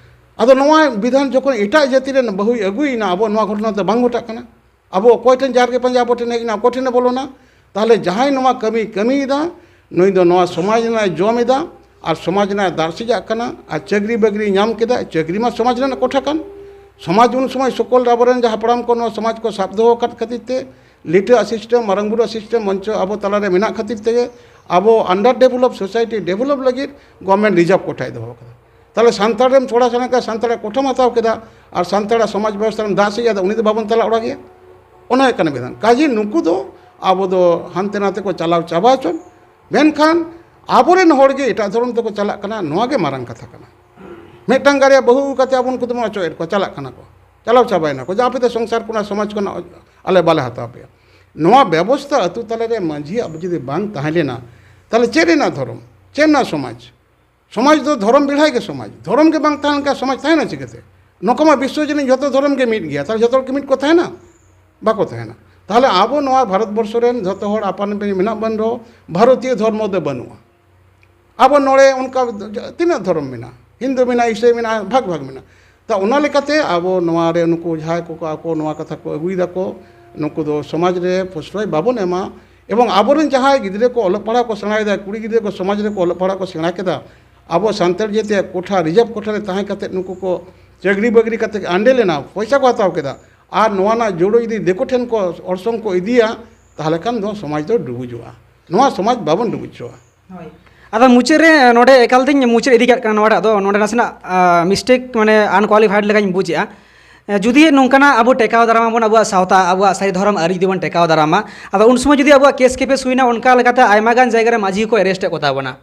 ᱟᱫᱚ ᱱᱚᱣᱟ ᱵᱤᱫᱷᱟᱱ ᱡᱚᱠᱷᱚᱱ ᱮᱴᱟᱜ ᱡᱟᱹᱛᱤ ᱨᱮᱱ ᱵᱟᱹᱦᱩᱭ ᱟᱹᱜᱩᱭᱮᱱᱟ, ᱟᱵᱚ ᱱᱚᱣᱟ ᱜᱷᱚᱴᱚᱱᱟ ᱫᱚ ᱵᱟᱝ ᱜᱷᱚᱴᱟᱜ ᱠᱟᱱᱟ᱾ ᱟᱵᱚ ᱚᱠᱚᱭ ᱴᱷᱮᱱ ᱡᱟᱦᱮᱨ ᱜᱮ ᱯᱟᱸᱡᱟ ᱟᱵᱚ ᱴᱷᱮᱱ ᱦᱮᱡ ᱮᱱᱟ, ᱚᱠᱚᱭ ᱴᱷᱮᱱᱮ ᱵᱚᱞᱚᱱᱟ? ᱛᱟᱦᱚᱞᱮ ᱡᱟᱦᱟᱸᱭ ᱱᱚᱣᱟ ᱠᱟᱹᱢᱤ ᱠᱟᱹᱢᱤᱭᱮᱫᱟ, ᱱᱩᱭ ᱫᱚ ᱱᱚᱣᱟ ᱥᱚᱢᱟᱡᱽ ᱨᱮᱱᱟᱜ ᱮ ᱡᱚᱢ ᱮᱫᱟ ᱟᱨ ᱥᱚᱢᱟᱡᱽ ᱨᱮᱱᱟᱜ ᱮ ᱫᱟᱜ ᱥᱤᱡᱟᱜ ᱠᱟᱱᱟ᱾ ᱟᱨ ᱪᱟᱹᱠᱨᱤ ᱵᱟᱹᱠᱨᱤ ᱧᱟᱢ ᱠᱮᱫᱟ, ᱪᱟᱹᱠᱨᱤ ᱢᱟ ᱥᱚᱢᱟᱡᱽ ᱨᱮᱱᱟᱜ ᱠᱚᱴᱷᱟ ᱠᱟᱱ᱾ ᱥᱚᱢᱟᱡᱽ ᱩᱱ ᱥᱚᱢᱚᱭ ᱥᱚᱠᱚᱞ ᱟᱵᱚᱨᱮᱱ ᱡᱟᱦᱟᱸ ᱦᱟᱯᱲᱟᱢ ᱠᱚ ᱱᱚᱣᱟ ᱥᱚᱢᱟᱡᱽ ᱠᱚ ᱥᱟᱵ ᱫᱚᱦᱚ ᱟᱠᱟᱫ ᱠᱷᱟᱹᱛᱤᱨ ᱛᱮ, ᱞᱤᱴᱟᱹ ᱟᱜ system, ᱢᱟᱨᱟᱝ ᱵᱩᱨᱩ ᱟᱜ system ᱢᱚᱧᱪᱚ ᱟᱵᱚ ᱛᱟᱞᱟᱨᱮ ᱢᱮᱱᱟᱜ ᱠᱷᱟᱹᱛᱤᱨ ᱛᱮᱜᱮ ᱟᱵᱚ under develop society develop ᱞᱟᱹᱜᱤᱫ government reserve ᱠᱚᱴᱷᱟᱭ ᱫᱚᱦᱚ ᱟᱠᱟᱫᱟ᱾ ᱛᱟᱦᱚᱞᱮ ᱥᱟᱱᱛᱟᱲ ᱨᱮᱢ ᱛᱷᱚᱲᱟ ᱥᱮᱬᱟ ᱠᱮᱫᱟ, ᱥᱟᱱᱛᱟᱲᱟᱜ ᱠᱚᱴᱷᱟᱢ ᱦᱟᱛᱟᱣ ᱠᱮᱫᱟ, ᱟᱨ ᱥᱟᱱᱛᱟᱲᱟᱜ ᱥᱚᱢᱟᱡᱽ ᱵᱮᱵᱚᱥᱛᱷᱟ ᱨᱮᱢ ᱫᱟᱜ ᱥᱮᱫ ᱟᱫᱚ ᱩᱱᱤ ᱫᱚ ᱵᱟᱵᱚᱱ ᱛᱟᱞᱟ ᱚᱲᱟᱜᱮᱭᱟ᱾ ᱚᱱᱟ ᱦᱩᱭᱩᱜ ᱠᱟᱱᱟ ᱵᱤᱫᱷᱟᱱ᱾ ᱠᱟᱡᱮ ᱱᱩᱠᱩ ᱫᱚ ᱟᱵᱚ ᱫᱚ ᱦᱟᱱᱛᱮ ᱱᱟᱛᱮ ᱠᱚ ᱪᱟᱞᱟᱣ ᱪᱟᱵᱟ ᱦᱚᱪᱚᱱ, ᱢᱮᱱᱠᱷᱟᱱ ᱟᱵᱚᱨᱮᱱ ᱦᱚᱲ ᱜᱮ ᱮᱴᱟᱜ ᱫᱷᱚᱨᱚᱢ ᱛᱮᱠᱚ ᱪᱟᱞᱟᱜ ᱠᱟᱱᱟ, ᱱᱚᱣᱟ ᱜᱮ ᱢᱟᱨᱟᱝ ᱠᱟᱛᱷᱟ ᱠᱟᱱᱟ᱾ ᱢᱤᱫᱴᱟᱝ ᱵᱟᱨᱭᱟ ᱵᱟᱹᱦᱩ ᱟᱹᱜᱩ ᱠᱟᱛᱮ ᱟᱵᱚ ᱩᱱᱠᱩ ᱫᱚᱵᱚᱱ ᱚᱪᱚᱜ ᱮᱫ ᱠᱚᱣᱟ, ᱪᱟᱞᱟᱜ ᱠᱟᱱᱟ ᱠᱚ, ᱪᱟᱞᱟᱣ ᱪᱟᱵᱟᱭᱮᱱᱟ ᱠᱚ, ᱡᱮ ᱟᱯᱮ ᱫᱚ ᱥᱚᱝᱥᱟᱨ ᱠᱷᱚᱱᱟᱜ, ᱥᱚᱢᱟᱡᱽ ᱠᱷᱚᱱᱟᱜ ᱟᱞᱮ ᱵᱟᱞᱮ ᱦᱟᱛᱟᱣ ᱯᱮᱭᱟ᱾ ᱱᱚᱣᱟ ᱵᱮᱵᱚᱥᱛᱷᱟ ᱟᱹᱛᱩ ᱛᱟᱞᱟᱨᱮ ᱢᱟᱹᱡᱷᱤᱭᱟᱜ ᱡᱩᱫᱤ ᱵᱟᱝ ᱛᱟᱦᱮᱸ ᱞᱮᱱᱟ, ᱛᱟᱦᱚᱞᱮ ᱪᱮᱫ ᱨᱮᱱᱟᱜ ᱫᱷᱚᱨᱚᱢ? ᱪᱮᱫ ᱨᱮᱱᱟᱜ ᱥᱚᱢᱟᱡᱽ? ᱥᱚᱢᱟᱡᱽ ᱫᱚ ᱫᱷᱚᱨᱚᱢ ᱵᱮᱲᱦᱟᱭ ᱜᱮ ᱥᱚᱢᱟᱡᱽ᱾ ᱫᱷᱚᱨᱚᱢ ᱜᱮ ᱵᱟᱝ ᱛᱟᱦᱮᱸ ᱞᱮᱱᱠᱷᱟᱱ ᱥᱚᱢᱟᱡᱽ ᱛᱟᱦᱮᱱᱟ ᱪᱤᱠᱟᱹᱛᱮ? ᱱᱚᱝᱠᱟ ᱢᱟ ᱵᱤᱥᱥᱚ ᱡᱟᱹᱱᱤᱡ ᱡᱷᱚᱛᱚ ᱫᱷᱚᱨᱚᱢ ᱜᱮ ᱢᱤᱫ ᱜᱮᱭᱟ, ᱛᱟᱦᱚᱞᱮ ᱡᱷᱚᱛᱚ ᱦᱚᱲ ᱠᱤ ᱢᱤᱫ ᱠᱚ ᱛᱟᱦᱮᱱᱟ? ᱵᱟᱠᱚ ᱛᱟᱦᱮᱱᱟ᱾ ᱛᱟᱦᱚᱞᱮ ᱟᱵᱚ ᱱᱚᱣᱟ ᱵᱷᱟᱨᱚᱛ ᱵᱚᱨᱥᱚ ᱨᱮᱱ ᱡᱷᱚᱛᱚ ᱦᱚᱲ ᱟᱯᱟᱱ ᱟᱹᱯᱤᱱ ᱢᱮᱱᱟᱜ ᱵᱚᱱ ᱨᱮᱦᱚᱸ, ᱵᱷᱟᱨᱚᱛᱤᱭᱚ ᱫᱷᱚᱨᱢᱚ ᱫᱚ ᱵᱟᱹᱱᱩᱜᱼᱟ᱾ ᱟᱵᱚ ᱱᱚᱰᱮ ᱚᱱᱠᱟ ᱛᱤᱱᱟᱹᱜ ᱫᱷᱚᱨᱚᱢ ᱢᱮᱱᱟᱜᱼᱟ? ᱦᱤᱱᱫᱩ ᱢᱮᱱᱟᱜᱼᱟ, ᱤᱥᱟᱹᱭ ᱢᱮᱱᱟᱜᱼᱟ, ᱵᱷᱟᱜᱽ ᱵᱷᱟᱜᱽ ᱢᱮᱱᱟᱜᱼᱟ᱾ ᱛᱚ, ᱚᱱᱟ ᱞᱮᱠᱟᱛᱮ ᱟᱵᱚ ᱱᱚᱣᱟ ᱨᱮ ᱱᱩᱠᱩ ᱡᱟᱦᱟᱸᱭ ᱠᱚᱠᱚ ᱟᱠᱚ ᱱᱚᱣᱟ ᱠᱟᱛᱷᱟ ᱠᱚ ᱟᱹᱜᱩᱭ ᱫᱟᱠᱚ, ᱱᱩᱠᱩ ᱫᱚ ᱥᱚᱢᱟᱡᱽ ᱨᱮ ᱯᱨᱚᱥᱨᱚᱭ ᱵᱟᱵᱚᱱ ᱮᱢᱟ᱾ ᱮᱵᱚᱝ ᱟᱵᱚᱨᱮᱱ ᱡᱟᱦᱟᱸᱭ ᱜᱤᱫᱽᱨᱟᱹ ᱠᱚ ᱚᱞᱚᱜ ᱯᱟᱲᱦᱟᱣ ᱠᱚ ᱥᱮᱬᱟᱭᱮᱫᱟ, ᱠᱩᱲᱤ ᱜᱤᱫᱽᱨᱟᱹ ᱠᱚ ᱥᱚᱢᱟᱡᱽ ᱨᱮᱠᱚ ᱚᱞᱚᱜ ᱯᱟᱲᱦᱟᱣ ᱠᱚ ᱥᱮᱬᱟ ᱠᱮᱫᱟ, ᱟᱵᱚ ᱥᱟᱱᱛᱟᱲ ᱡᱟᱹᱛᱤᱭᱟᱜ ᱠᱚᱴᱷᱟ, ᱨᱤᱡᱟᱨᱵᱷ ᱠᱚᱴᱷᱟ ᱨᱮ ᱛᱟᱦᱮᱸ ᱠᱟᱛᱮ ᱱᱩᱠᱩ ᱠᱚ ᱪᱟᱹᱠᱨᱤ ᱵᱟᱹᱠᱨᱤ ᱠᱟᱛᱮ ᱟᱸᱰᱮ ᱞᱮᱱᱟ, ᱯᱚᱭᱥᱟ ᱠᱚ ᱦᱟᱛᱟᱣ ᱠᱮᱫᱟ, ᱟᱨ ᱱᱚᱣᱟ ᱨᱮᱱᱟᱜ ᱡᱳᱲᱳ ᱡᱩᱫᱤ ᱫᱤᱠᱩ ᱴᱷᱮᱱ ᱠᱚ ᱚᱨᱥᱚᱝ ᱠᱚ ᱤᱫᱤᱭᱟ, ᱛᱟᱦᱚᱞᱮ ᱠᱷᱟᱱ ᱫᱚ ᱥᱚᱢᱟᱡᱽ ᱫᱚ ᱰᱩᱵᱩᱡᱚᱜᱼᱟ᱾ ᱱᱚᱣᱟ ᱥᱚᱢᱟᱡᱽ ᱵᱟᱵᱚᱱ ᱰᱩᱵᱩᱡ ᱦᱚᱪᱚᱣᱟ᱾ ᱦᱳᱭ᱾ ᱟᱫᱚ ᱢᱩᱪᱟᱹᱫ ᱨᱮ ᱱᱚᱰᱮ ᱮᱠᱟᱞ ᱛᱮᱧ ᱢᱩᱪᱟᱹᱫ ᱤᱫᱤ ᱠᱟᱜ ᱠᱟᱱᱟ ᱱᱚᱣᱟᱴᱟᱜ ᱫᱚ, ᱱᱚᱰᱮ ᱱᱟᱥᱮᱱᱟᱜ ᱢᱤᱥᱴᱮᱠ, ᱢᱟᱱᱮ ᱟᱱᱠᱣᱟᱞᱤᱯᱷᱟᱭᱮᱰ ᱞᱮᱠᱟᱧ ᱵᱩᱡᱮᱜᱼᱟ᱾ ᱮ, ᱡᱩᱫᱤ ᱱᱚᱝᱠᱟᱱᱟᱜ ᱟᱵᱚ ᱴᱮᱠᱟᱣ ᱫᱟᱨᱟᱢ ᱟᱵᱚᱱ, ᱟᱵᱚᱣᱟᱜ ᱥᱟᱶᱛᱟ, ᱟᱵᱚᱣᱟᱜ ᱥᱟᱹᱨᱤ ᱫᱷᱚᱨᱚᱢ ᱟᱹᱨᱤ ᱡᱩᱫᱤ ᱵᱚᱱ ᱴᱮᱠᱟᱣ ᱫᱟᱨᱟᱢᱟ, ᱟᱫᱚ ᱩᱱ ᱥᱚᱢᱚᱭ ᱡᱩᱫᱤ ᱟᱵᱚᱣᱟᱜ ᱠᱮᱥ ᱠᱮᱯᱮᱥ ᱦᱩᱭᱱᱟ, ᱚᱱᱠᱟ ᱞᱮᱠᱟᱛᱮ ᱟᱭᱢᱟ ᱜᱟᱱ ᱡᱟᱭᱜᱟ ᱨᱮ ᱢᱟᱹᱡᱷᱤ ᱠᱚ ᱮᱨᱮᱥᱴ ᱮᱫ ᱠᱚ ᱛᱟᱵᱚᱱᱟ᱾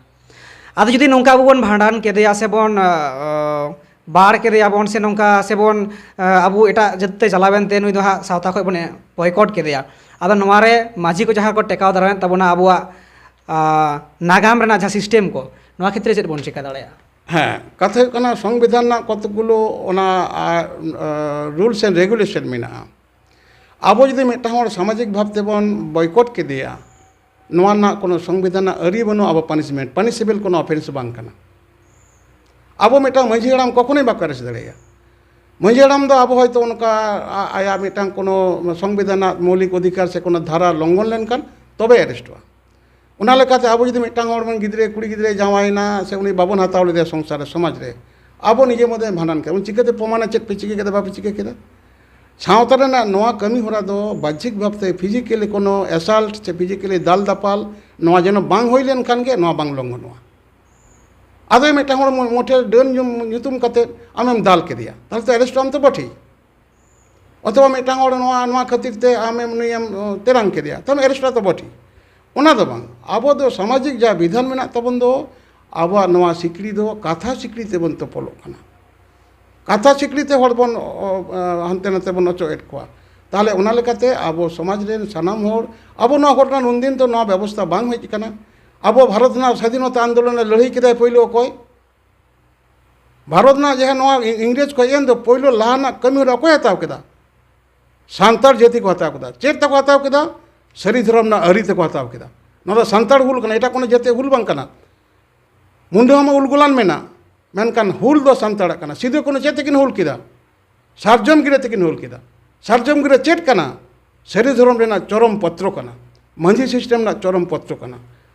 ᱟᱫᱚ ᱡᱩᱫᱤ ᱱᱚᱝᱠᱟ ᱟᱵᱚ ᱵᱚᱱ ᱵᱷᱟᱸᱰᱟᱱ ᱠᱮᱫᱮᱭᱟ ᱥᱮ ᱵᱚᱱ, ᱟ, ᱟ, ᱵᱟᱲ ᱠᱮᱫᱮᱭᱟ ᱵᱚᱱ ᱥᱮ ᱱᱚᱝᱠᱟ ᱥᱮ ᱵᱚᱱ, ᱟ, ᱟᱵᱚ ᱮᱴᱟᱜ ᱡᱟᱹᱛ ᱛᱮ ᱪᱟᱞᱟᱣᱮᱱ ᱛᱮ ᱱᱩᱭ ᱫᱚ ᱦᱟᱸᱜ ᱥᱟᱶᱛᱟ ᱠᱷᱚᱱ ᱵᱚᱱ ᱵᱚᱭᱠᱚᱴ ᱠᱮᱫᱮᱭᱟ, ᱟᱫᱚ ᱱᱚᱣᱟ ᱨᱮ ᱢᱟᱹᱡᱷᱤ ᱠᱚ ᱡᱟᱦᱟᱸ ᱠᱚ ᱴᱮᱠᱟᱣ ᱫᱟᱨᱟᱢᱮᱫ ᱛᱟᱵᱚᱱᱟ ᱟᱵᱚᱣᱟᱜ, ᱟ, ᱱᱟᱜᱟᱢ ᱨᱮᱱᱟᱜ ᱡᱟᱦᱟᱸ ᱥᱤᱥᱴᱮᱢ ᱠᱚ, ᱱᱚᱣᱟ ᱠᱷᱮᱛᱨᱮ ᱪᱮᱫ ᱵᱚᱱ ᱪᱤᱠᱟᱹ ᱫᱟᱲᱮᱭᱟᱜᱼᱟ? ᱦᱮᱸ, ᱠᱟᱛᱷᱟ ᱦᱩᱭᱩᱜ ᱠᱟᱱᱟ, ᱥᱚᱝᱵᱤᱫᱷᱟᱱ ᱨᱮᱱᱟᱜ ᱠᱚᱛᱚᱠᱜᱩᱞᱳ ᱚᱱᱟ, ᱟ, ᱟ, ᱨᱩᱞᱥ ᱮᱱᱰ ᱨᱮᱜᱩᱞᱮᱥᱚᱱ ᱢᱮᱱᱟᱜᱼᱟ᱾ ᱟᱵᱚ ᱡᱩᱫᱤ ᱢᱤᱫᱴᱟᱝ ᱦᱚᱲ ᱥᱟᱢᱟᱡᱤᱠ ᱵᱷᱟᱵᱽ ᱛᱮᱵᱚᱱ ᱵᱚᱭᱠᱚᱴ ᱠᱮᱫᱮᱭᱟ, ᱱᱚᱣᱟ ᱨᱮᱱᱟᱜ ᱠᱳᱱᱳ ᱥᱚᱝᱵᱤᱫᱷᱟᱱ ᱨᱮᱱᱟᱜ ᱟᱹᱨᱤ ᱵᱟᱹᱱᱩᱜᱼᱟ, ᱟᱵᱚ ᱯᱟᱱᱤᱥᱢᱮᱱᱴ, ᱯᱟᱱᱤᱥᱮᱵᱮᱞ ᱠᱳᱱᱳ ᱚᱯᱷᱮᱱᱥ ᱵᱟᱝ ᱠᱟᱱᱟ᱾ ᱟᱵᱚ ᱢᱤᱫᱴᱟᱝ ᱢᱟᱹᱡᱷᱤ ᱦᱟᱲᱟᱢ ᱠᱚᱠᱷᱚᱱᱳᱭ ᱵᱟᱠᱚ ᱮᱨᱮᱥᱴ ᱫᱟᱲᱮᱭᱟᱭᱟ᱾ ᱢᱟᱹᱡᱷᱤ ᱦᱟᱲᱟᱢ ᱫᱚ ᱟᱵᱚ ᱦᱚᱭᱛᱳ ᱚᱱᱠᱟ ᱟ-, ᱟᱭᱟᱜ ᱢᱤᱫᱴᱟᱝ ᱠᱳᱱᱳ ᱥᱚᱝᱵᱤᱫᱷᱟᱱ ᱨᱮᱱᱟᱜ ᱢᱳᱣᱞᱤᱠ ᱚᱫᱷᱤᱠᱟᱨ ᱥᱮ ᱠᱳᱱᱳ ᱫᱷᱟᱨᱟ ᱞᱚᱝᱜᱷᱚᱱ ᱞᱮᱱᱠᱷᱟᱱ ᱛᱚᱵᱮ ᱮᱨᱮᱥᱴᱚᱜᱼᱟ᱾ ᱚᱱᱟ ᱞᱮᱠᱟᱛᱮ ᱟᱵᱚ ᱡᱩᱫᱤ ᱢᱤᱫᱴᱟᱝ ᱦᱚᱲ ᱵᱚᱱ ᱜᱤᱫᱽᱨᱟᱹ, ᱠᱩᱲᱤ ᱜᱤᱫᱽᱨᱟᱹᱭ ᱡᱟᱶᱟᱭᱮᱱᱟ ᱥᱮ ᱩᱱᱤ ᱵᱟᱵᱚᱱ ᱦᱟᱛᱟᱣ ᱞᱮᱫᱮᱭᱟ ᱥᱚᱝᱥᱟᱨ ᱨᱮ, ᱥᱚᱢᱟᱡᱽ ᱨᱮ, ᱟᱵᱚ ᱱᱤᱡᱮ ᱢᱚᱫᱽᱫᱷᱮ ᱵᱷᱟᱸᱰᱟᱱ ᱠᱮᱫᱟ, ᱩᱱᱤ ᱪᱤᱠᱟᱹᱛᱮ ᱯᱨᱚᱢᱟᱱᱟ ᱪᱮᱫ ᱯᱮ ᱪᱤᱠᱟᱹ ᱠᱮᱫᱟ, ᱵᱟᱯᱮ ᱪᱤᱠᱟᱹ ᱠᱮᱫᱟ? ᱥᱟᱶᱛᱟ ᱨᱮᱱᱟᱜ ᱱᱚᱣᱟ ᱠᱟᱹᱢᱤ ᱦᱚᱨᱟ ᱫᱚ ᱵᱟᱦᱽᱭᱤᱠ ᱵᱷᱟᱵᱽᱛᱮ ᱯᱷᱤᱡᱤᱠᱮᱞᱤ ᱠᱳᱱᱳ ᱮᱥᱟᱞᱴ ᱥᱮ ᱯᱷᱤᱡᱤᱠᱮᱞᱤ ᱫᱟᱞ ᱫᱟᱯᱟᱞ, ᱱᱚᱣᱟ ᱡᱮᱱᱚ ᱵᱟᱝ ᱦᱩᱭ ᱞᱮᱱᱠᱷᱟᱱ ᱜᱮ ᱱᱚᱣᱟ ᱵᱟᱝ ᱞᱚᱝᱜᱷᱚᱱᱚᱜᱼᱟ᱾ ᱟᱫᱚ ᱢᱤᱫᱴᱟᱝ ᱦᱚᱲ ᱢᱚ-, ᱢᱚᱴᱷᱮ ᱰᱟᱹᱱ ᱧᱩ-, ᱧᱩᱛᱩᱢ ᱠᱟᱛᱮ ᱟᱢᱮᱢ ᱫᱟᱞ ᱠᱮᱫᱮᱭᱟ, ᱛᱟᱦᱚᱞᱮ ᱛᱚ ᱮᱨᱮᱥᱴ ᱟᱢ ᱛᱚ ᱵᱚᱴᱷᱮ᱾ ᱚᱛᱷᱚᱵᱟ ᱢᱤᱫᱴᱟᱝ ᱦᱚᱲ ᱱᱚᱣᱟ, ᱱᱚᱣᱟ ᱠᱷᱟᱹᱛᱤᱨ ᱛᱮ ᱟᱢᱮᱢ ᱱᱩᱭᱮᱢ, ᱚ, ᱛᱮᱨᱟᱝ ᱠᱮᱫᱮᱭᱟ, ᱛᱟᱦᱚᱞᱮ ᱮᱨᱮᱥᱴ ᱛᱚ ᱵᱚᱴᱷᱮ᱾ ᱚᱱᱟ ᱫᱚ ᱵᱟᱝ, ᱟᱵᱚ ᱫᱚ ᱥᱟᱢᱟᱡᱤᱠ ᱡᱟ ᱵᱤᱫᱷᱟᱱ ᱢᱮᱱᱟᱜ ᱛᱟᱵᱚᱱ ᱫᱚ, ᱟᱵᱚᱣᱟᱜ ᱱᱚᱣᱟ ᱥᱤᱠᱲᱤ ᱫᱚ ᱠᱟᱛᱷᱟ ᱥᱤᱠᱲᱤ ᱛᱮᱵᱚᱱ ᱛᱚᱯᱚᱞᱚᱜ ᱠᱟᱱᱟ᱾ ᱠᱟᱛᱷᱟ ᱥᱤᱠᱲᱤ ᱛᱮ ᱦᱚᱲ ᱵᱚᱱ, ᱚ, ᱚ, ᱦᱟᱱᱛᱮ ᱱᱟᱛᱮ ᱵᱚᱱ ᱚᱪᱚᱜ ᱮᱫ ᱠᱚᱣᱟ᱾ ᱛᱟᱦᱚᱞᱮ ᱚᱱᱟ ᱞᱮᱠᱟᱛᱮ ᱟᱵᱚ ᱥᱚᱢᱟᱡᱽ ᱨᱮᱱ ᱥᱟᱱᱟᱢ ᱦᱚᱲ, ᱟᱵᱚ ᱱᱚᱣᱟ ᱜᱷᱚᱴᱚᱱᱟ ᱩᱱᱫᱤᱱ ᱫᱚ ᱱᱚᱣᱟ ᱵᱮᱵᱚᱥᱛᱷᱟ ᱵᱟᱝ ᱦᱮᱡ ᱟᱠᱟᱱᱟ᱾ ᱟᱵᱚ ᱵᱷᱟᱨᱚᱛ ᱨᱮᱱᱟᱜ ᱥᱟᱫᱷᱤᱱᱚᱛᱟ ᱟᱱᱫᱳᱞᱚᱱ ᱨᱮ ᱞᱟᱹᱲᱦᱟᱹᱭ ᱠᱮᱫᱟᱭ ᱯᱳᱭᱞᱳ ᱚᱠᱚᱭ? ᱵᱷᱟᱨᱚᱛ ᱨᱮᱱᱟᱜ ᱡᱟᱦᱟᱸ ᱱᱚᱣᱟ ᱤᱝᱨᱮᱡᱽ ᱠᱚ ᱦᱮᱡ ᱮᱱ ᱫᱚ, ᱯᱳᱭᱞᱳ ᱞᱟᱦᱟ ᱨᱮᱱᱟᱜ ᱠᱟᱹᱢᱤ ᱦᱚᱨᱟ ᱚᱠᱚᱭ ᱦᱟᱛᱟᱣ ᱠᱮᱫᱟ? ᱥᱟᱱᱛᱟᱲ ᱡᱟᱹᱛᱤ ᱠᱚ ᱦᱟᱛᱟᱣ ᱠᱮᱫᱟ᱾ ᱪᱮᱫ ᱛᱮᱠᱚ ᱦᱟᱛᱟᱣ ᱠᱮᱫᱟ? ᱥᱟᱹᱨᱤ ᱫᱷᱚᱨᱚᱢ ᱨᱮᱱᱟᱜ ᱟᱹᱨᱤ ᱛᱮᱠᱚ ᱦᱟᱛᱟᱣ ᱠᱮᱫᱟ᱾ ᱱᱚᱣᱟ ᱫᱚ ᱥᱟᱱᱛᱟᱲ ᱦᱩᱞ ᱠᱟᱱᱟ, ᱮᱴᱟᱜ ᱠᱳᱱᱳ ᱡᱟᱹᱛᱤᱭᱟᱜ ᱦᱩᱞ ᱵᱟᱝ ᱠᱟᱱᱟ᱾ ᱢᱩᱱᱰᱟᱹ ᱦᱚᱸ ᱩᱞᱜᱩᱞᱟᱱ ᱢᱮᱱᱟᱜ, ᱢᱮᱱᱠᱷᱟᱱ ᱦᱩᱞ ᱫᱚ ᱥᱟᱱᱛᱟᱲᱟᱜ ᱠᱟᱱᱟ᱾ ᱥᱤᱫᱩ ᱠᱟᱹᱱᱦᱩ ᱪᱮᱫ ᱛᱮᱠᱤᱱ ᱦᱩᱞ ᱠᱮᱫᱟ? ᱥᱟᱨᱡᱚᱢ ᱜᱤᱨᱟᱹ ᱛᱮᱠᱤᱱ ᱦᱩᱞ ᱠᱮᱫᱟ᱾ ᱥᱟᱨᱡᱚᱢ ᱜᱤᱨᱟᱹ ᱪᱮᱫ ᱠᱟᱱᱟ? ᱥᱟᱹᱨᱤ ᱫᱷᱚᱨᱚᱢ ᱨᱮᱱᱟᱜ ᱪᱚᱨᱚᱢ ᱯᱚᱛᱨᱚ ᱠᱟᱱᱟ, ᱢᱟᱹᱡᱷᱤ ᱥᱤᱥᱴᱮᱢ ᱨᱮᱱᱟᱜ ᱪᱚᱨᱚᱢ ᱯᱚᱛᱨᱚ ᱠᱟᱱᱟ᱾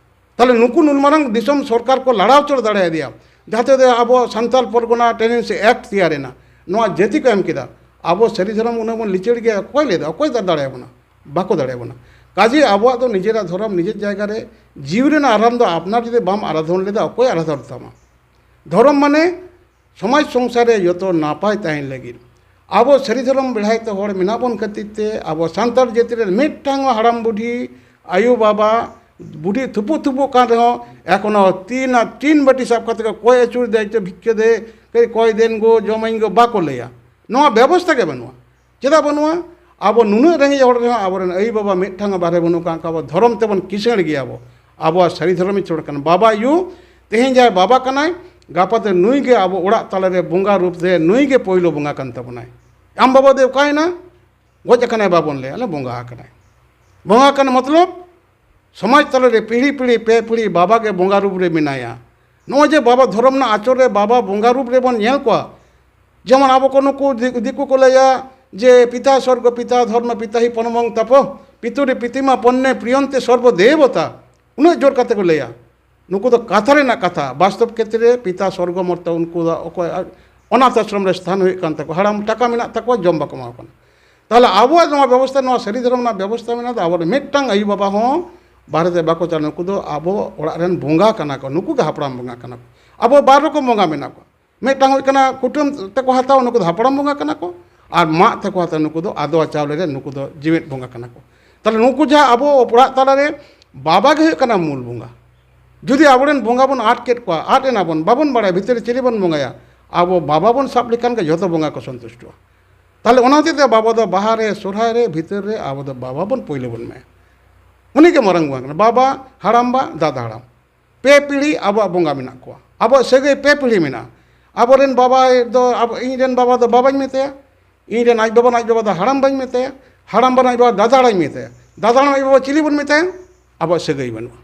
ᱛᱟᱦᱚᱞᱮ ᱱᱩᱠᱩ ᱱᱩᱱ ᱢᱟᱨᱟᱝ ᱫᱤᱥᱚᱢ ᱥᱚᱨᱠᱟᱨ ᱠᱚ ᱞᱟᱲᱟᱣ ᱪᱚᱲ ᱫᱟᱲᱮᱭᱟᱫᱮᱭᱟ, ᱡᱟᱦᱟᱸ ᱛᱮᱫᱚ ᱟᱵᱚ ᱥᱟᱱᱛᱟᱲ ᱯᱚᱨᱜᱚᱱᱟ ᱴᱮᱱᱰᱮᱱᱥᱤ ᱮᱠᱴ ᱛᱮᱭᱟᱨ ᱮᱱᱟ, ᱱᱚᱣᱟ ᱡᱟᱹᱛᱤ ᱠᱚ ᱮᱢ ᱠᱮᱫᱟ᱾ ᱟᱵᱚ ᱥᱟᱹᱨᱤ ᱫᱷᱚᱨᱚᱢ ᱩᱱᱟᱹᱜ ᱵᱚᱱ ᱞᱤᱪᱟᱹᱲ ᱜᱮᱭᱟ, ᱚᱠᱚᱭ ᱞᱟᱹᱭ ᱮᱫᱟ? ᱚᱠᱚᱭ ᱫᱟᱲᱮᱭᱟᱵᱚᱱᱟ? ᱵᱟᱠᱚ ᱫᱟᱲᱮᱭᱟᱵᱚᱱᱟ᱾ ᱠᱟᱡᱮ ᱟᱵᱚᱣᱟᱜ ᱫᱚ ᱱᱤᱡᱮᱨᱟᱜ ᱫᱷᱚᱨᱚᱢ ᱱᱤᱡᱮᱨ ᱡᱟᱭᱜᱟ ᱨᱮ, ᱡᱤᱣᱤ ᱨᱮᱱᱟᱜ ᱟᱨᱟᱢ ᱫᱚ ᱟᱯᱱᱟᱨ ᱡᱩᱫᱤ ᱵᱟᱢ ᱟᱨᱟᱫᱷᱚᱱ ᱞᱮᱫᱟ, ᱚᱠᱚᱭ ᱟᱨᱟᱫᱷᱚᱱ ᱛᱟᱢᱟ? ᱫᱷᱚᱨᱚᱢ ᱢᱟᱱᱮ ᱥᱚᱢᱟᱡᱽ ᱥᱚᱝᱥᱟᱨ ᱨᱮ ᱡᱚᱛᱚ ᱱᱟᱯᱟᱭ ᱛᱟᱦᱮᱱ ᱞᱟᱹᱜᱤᱫ᱾ ᱟᱵᱚ ᱥᱟᱹᱨᱤ ᱫᱷᱚᱨᱚᱢ ᱵᱮᱲᱦᱟᱭ ᱛᱮ ᱦᱚᱲ ᱢᱮᱱᱟᱜ ᱵᱚᱱ ᱠᱷᱟᱹᱛᱤᱨ ᱛᱮ ᱟᱵᱚ ᱥᱟᱱᱛᱟᱲ ᱡᱟᱹᱛᱤ ᱨᱮᱱ ᱢᱤᱫᱴᱟᱝ ᱦᱚᱸ ᱦᱟᱲᱟᱢ ᱵᱩᱰᱷᱤ, ᱟᱭᱳ ᱵᱟᱵᱟ, ᱵᱩᱰᱷᱤ ᱛᱷᱩᱯᱩᱜ ᱛᱷᱩᱯᱩᱜ ᱠᱟᱱ ᱨᱮᱦᱚᱸ ᱮᱠᱷᱚᱱᱳ ᱛᱤᱱ ᱟᱨ ᱴᱤᱱ ᱵᱟᱹᱴᱤ ᱥᱟᱵ ᱠᱟᱛᱮ ᱠᱚ ᱠᱚᱭ ᱟᱹᱪᱩᱨ ᱫᱮ, ᱪᱚ ᱵᱷᱤᱠᱠᱟᱹ ᱫᱮ, ᱠᱟᱹᱡ ᱠᱚᱭ ᱫᱮᱱ ᱜᱳ, ᱡᱚᱢᱟᱹᱧ ᱜᱳ, ᱵᱟᱠᱚ ᱞᱟᱹᱭᱟ᱾ ᱱᱚᱣᱟ ᱵᱮᱵᱚᱥᱛᱷᱟ ᱜᱮ ᱵᱟᱹᱱᱩᱜᱼᱟ᱾ ᱪᱮᱫᱟᱜ ᱵᱟᱹᱱᱩᱜᱼᱟ? ᱟᱵᱚ ᱱᱩᱱᱟᱹᱜ ᱨᱮᱸᱜᱮᱡ ᱦᱚᱲ ᱨᱮᱦᱚᱸ ᱟᱵᱚᱨᱮᱱ ᱟᱭᱳ ᱵᱟᱵᱟ ᱢᱤᱫᱴᱟᱝ ᱦᱚᱸ ᱵᱟᱦᱨᱮ ᱵᱟᱹᱱᱩᱜ ᱠᱟᱜ ᱠᱚᱣᱟ᱾ ᱟᱵᱚ ᱫᱷᱚᱨᱚᱢ ᱛᱮᱵᱚᱱ ᱠᱤᱥᱟᱹᱬ ᱜᱮᱭᱟ᱾ ᱵᱚ ᱟᱵᱚᱣᱟᱜ ᱥᱟᱹᱨᱤ ᱫᱷᱚᱨᱚᱢ ᱤᱪᱷᱟᱹᱲ ᱠᱟᱱᱟ᱾ ᱵᱟᱵᱟ ᱟᱭᱳ, ᱛᱮᱦᱮᱧ ᱡᱟᱦᱟᱸᱭ ᱵᱟᱵᱟ ᱠᱟᱱᱟᱭ, ᱜᱟᱯᱟ ᱛᱮ ᱱᱩᱭ ᱜᱮ ᱟᱵᱚ ᱚᱲᱟᱜ ᱛᱟᱞᱟᱨᱮ ᱵᱚᱸᱜᱟ ᱨᱩᱯ ᱛᱮ ᱱᱩᱭ ᱜᱮ ᱯᱳᱭᱞᱳ ᱵᱚᱸᱜᱟ ᱠᱟᱱ ᱛᱟᱵᱚᱱᱟᱭ᱾ ᱟᱢ ᱵᱟᱵᱟ ᱫᱚ ᱚᱠᱟᱭᱮᱱᱟ? ᱜᱚᱡ ᱟᱠᱟᱱᱟᱭ ᱵᱟᱵᱚᱱ ᱞᱟᱹᱭᱟ, ᱟᱞᱮ ᱵᱚᱸᱜᱟ ᱟᱠᱟᱱᱟᱭ᱾ ᱵᱚᱸᱜᱟ ᱟᱠᱟᱱ ᱢᱚᱛᱞᱚᱵ ᱥᱚᱢᱟᱡᱽ ᱛᱟᱞᱟᱨᱮ ᱯᱤᱲᱦᱤ ᱯᱤᱲᱦᱤ, ᱯᱮ ᱯᱤᱲᱦᱤ ᱵᱟᱵᱟ ᱜᱮ ᱵᱚᱸᱜᱟ ᱨᱩᱯ ᱨᱮ ᱢᱮᱱᱟᱭᱟ᱾ ᱱᱚᱜᱼᱚᱭ ᱡᱮ ᱵᱟᱵᱟ ᱫᱷᱚᱨᱚᱢ ᱨᱮᱱᱟᱜ ᱟᱪᱚᱨ ᱨᱮ ᱵᱟᱵᱟ ᱵᱚᱸᱜᱟ ᱨᱩᱯ ᱨᱮᱵᱚᱱ ᱧᱮᱞ ᱠᱚᱣᱟ, ᱡᱮᱢᱚᱱ ᱟᱵᱚ ᱠᱚ ᱱᱩᱠᱩ ᱫᱤ-, ᱫᱤᱠᱩ ᱠᱚ ᱞᱟᱹᱭᱟ ᱡᱮ ᱯᱤᱛᱟ ᱥᱚᱨᱜᱚ ᱯᱤᱛᱟ ᱫᱷᱚᱨᱢᱚ ᱯᱤᱛᱟ ᱦᱤ ᱯᱚᱨᱢᱚᱝ ᱛᱟᱯᱚ, ᱯᱤᱛᱩᱨᱤ ᱯᱤᱛᱤᱢᱟ ᱯᱚᱱᱱᱮ ᱯᱨᱤᱭᱚᱱᱛᱮ ᱥᱚᱨᱵᱚ ᱫᱮᱵᱚᱛᱟ᱾ ᱩᱱᱟᱹᱜ ᱡᱳᱨ ᱠᱟᱛᱮ ᱠᱚ ᱞᱟᱹᱭᱟ᱾ ᱱᱩᱠᱩ ᱫᱚ ᱠᱟᱛᱷᱟ ᱨᱮᱱᱟᱜ ᱠᱟᱛᱷᱟ, ᱵᱟᱥᱛᱚᱵ ᱠᱷᱮᱛᱨᱮ ᱯᱤᱛᱟ ᱥᱚᱨᱜᱚ ᱢᱚᱨᱛᱚ ᱩᱱᱠᱩ ᱫᱚ ᱚᱠᱚᱭ ᱟ-, ᱚᱱᱟᱛᱷ ᱟᱥᱨᱚᱢ ᱨᱮ ᱥᱛᱷᱟᱱ ᱦᱩᱭᱩᱜ ᱠᱟᱱ ᱛᱟᱠᱚᱣᱟ, ᱦᱟᱲᱟᱢ ᱴᱟᱠᱟ ᱢᱮᱱᱟᱜ ᱛᱟᱠᱚᱣᱟ, ᱡᱚᱢ ᱵᱟᱠᱚ ᱮᱢᱟ ᱠᱚ ᱠᱟᱱᱟ᱾ ᱛᱟᱦᱚᱞᱮ ᱟᱵᱚᱣᱟᱜ ᱱᱚᱣᱟ ᱵᱮᱵᱚᱥᱛᱷᱟ, ᱱᱚᱣᱟ ᱥᱟᱹᱨᱤ ᱫᱷᱚᱨᱚᱢ ᱨᱮᱱᱟᱜ ᱵᱮᱵᱚᱥᱛᱷᱟ ᱢᱮᱱᱟᱜ ᱫᱚ, ᱟᱵᱚᱨᱮᱱ ᱢᱤᱫᱴᱟᱝ ᱟᱭᱳ ᱵᱟᱵᱟ ᱦᱚᱸ ᱵᱟᱦᱨᱮ ᱛᱮ ᱵᱟᱠᱚ ᱪᱟᱞᱟᱜᱼᱟ᱾ ᱱᱩᱠᱩ ᱫᱚ ᱟᱵᱚ ᱚᱲᱟᱜ ᱨᱮᱱ ᱵᱚᱸᱜᱟ ᱠᱟᱱᱟ ᱠᱚ, ᱱᱩᱠᱩ ᱜᱮ ᱦᱟᱯᱲᱟᱢ ᱵᱚᱸᱜᱟ ᱠᱟᱱᱟ ᱠᱚ᱾ ᱟᱵᱚ ᱵᱟᱨ ᱨᱚᱠᱚᱢ ᱵᱚᱸᱜᱟ ᱢᱮᱱᱟᱜ ᱠᱚᱣᱟ᱾ ᱢᱤᱫᱴᱟᱝ ᱦᱩᱭᱩᱜ ᱠᱟᱱᱟ ᱠᱩᱴᱟᱹᱢ ᱛᱮᱠᱚ ᱦᱟᱛᱟᱣᱟ, ᱱᱩᱠᱩ ᱫᱚ ᱦᱟᱯᱲᱟᱢ ᱵᱚᱸᱜᱟ ᱠᱟᱱᱟ ᱠᱚ, ᱟᱨ ᱢᱟᱜ ᱛᱮᱠᱚ ᱦᱟᱛᱟᱣᱟ, ᱱᱩᱠᱩ ᱫᱚ ᱟᱫᱣᱟ ᱪᱟᱣᱞᱮ ᱨᱮ, ᱱᱩᱠᱩ ᱫᱚ ᱡᱤᱣᱮᱫ ᱵᱚᱸᱜᱟ ᱠᱟᱱᱟ ᱠᱚ᱾ ᱛᱟᱦᱞᱮ ᱱᱩᱠᱩ ᱡᱟᱦᱟᱸ ᱟᱵᱚ ᱚᱲᱟᱜ ᱛᱟᱞᱟᱨᱮ ᱵᱟᱵᱟ ᱜᱮ ᱦᱩᱭᱩᱜ ᱠᱟᱱᱟ ᱢᱩᱞ ᱵᱚᱸᱜᱟ᱾ ᱡᱩᱫᱤ ᱟᱵᱚᱨᱮᱱ ᱵᱚᱸᱜᱟ ᱵᱚᱱ ᱟᱫ ᱠᱮᱫ ᱠᱚᱣᱟ, ᱟᱫ ᱮᱱᱟ ᱵᱚᱱ, ᱵᱟᱵᱚᱱ ᱵᱟᱲᱟᱭᱟ ᱵᱷᱤᱛᱨᱤ ᱨᱮ ᱪᱤᱞᱤ ᱵᱚᱱ ᱵᱚᱸᱜᱟᱭᱟ, ᱟᱵᱚ ᱵᱟᱵᱟ ᱵᱚᱱ ᱥᱟᱵ ᱞᱮᱠᱷᱟᱱ ᱜᱮ ᱡᱷᱚᱛᱚ ᱵᱚᱸᱜᱟ ᱠᱚ ᱥᱚᱱᱛᱩᱥᱴᱚᱜᱼᱟ᱾ ᱛᱟᱦᱞᱮ ᱚᱱᱟ ᱦᱚᱛᱮᱡ ᱛᱮ ᱵᱟᱵᱟ ᱫᱚ ᱵᱟᱦᱟ ᱨᱮ, ᱥᱚᱨᱦᱟᱭ ᱨᱮ, ᱵᱷᱤᱛᱟᱹᱨ ᱨᱮ ᱟᱵᱚ ᱫᱚ ᱵᱟᱵᱟ ᱵᱚᱱ ᱯᱳᱭᱞᱳ ᱵᱚᱱ ᱮᱢᱟᱭᱟ᱾ ᱩᱱᱤ ᱜᱮ ᱢᱟᱨᱟᱝ ᱵᱚᱸᱜᱟ ᱠᱟᱱᱟ᱾ ᱵᱟᱵᱟ, ᱦᱟᱲᱟᱢᱵᱟ, ᱫᱟᱫᱟ ᱦᱟᱲᱟᱢ, ᱯᱮ ᱯᱤᱲᱦᱤ ᱟᱵᱚᱣᱟᱜ ᱵᱚᱸᱜᱟ ᱢᱮᱱᱟᱜ ᱠᱚᱣᱟ᱾ ᱟᱵᱚᱣᱟᱜ ᱥᱟᱹᱜᱟᱹᱭ ᱯᱮ ᱯᱤᱲᱦᱤ ᱢᱮᱱᱟᱜᱼᱟ᱾ ᱟᱵᱚᱨᱮᱱ ᱵᱟᱵᱟ ᱫᱚ, ᱟᱵᱚ, ᱤᱧ ᱨᱮᱱ ᱵᱟᱵᱟ ᱫᱚ ᱵᱟᱵᱟᱧ ᱢᱮᱛᱟᱭᱟ, ᱤᱧ ᱨᱮᱱ ᱟᱡ ᱵᱟᱵᱟ ᱟᱡ ᱵᱟᱵᱟ ᱫᱚ ᱦᱟᱲᱟᱢ ᱵᱟᱧ ᱢᱮᱛᱟᱭᱟ, ᱦᱟᱲᱟᱢ ᱵᱟ ᱟᱡ ᱵᱟᱵᱟ ᱫᱟᱫᱟ ᱦᱟᱲᱟᱢ ᱢᱮᱛᱟᱭᱟ, ᱫᱟᱫᱟ ᱦᱟᱲᱟᱢ ᱟᱡ ᱵᱟᱵᱟ ᱪᱤᱞᱤ ᱵᱚᱱ ᱢᱮᱛᱟᱭᱟ? ᱟᱵᱚᱣᱟᱜ ᱥᱟᱹᱜᱟᱹᱭ ᱵᱟᱹᱱᱩᱜᱼᱟ᱾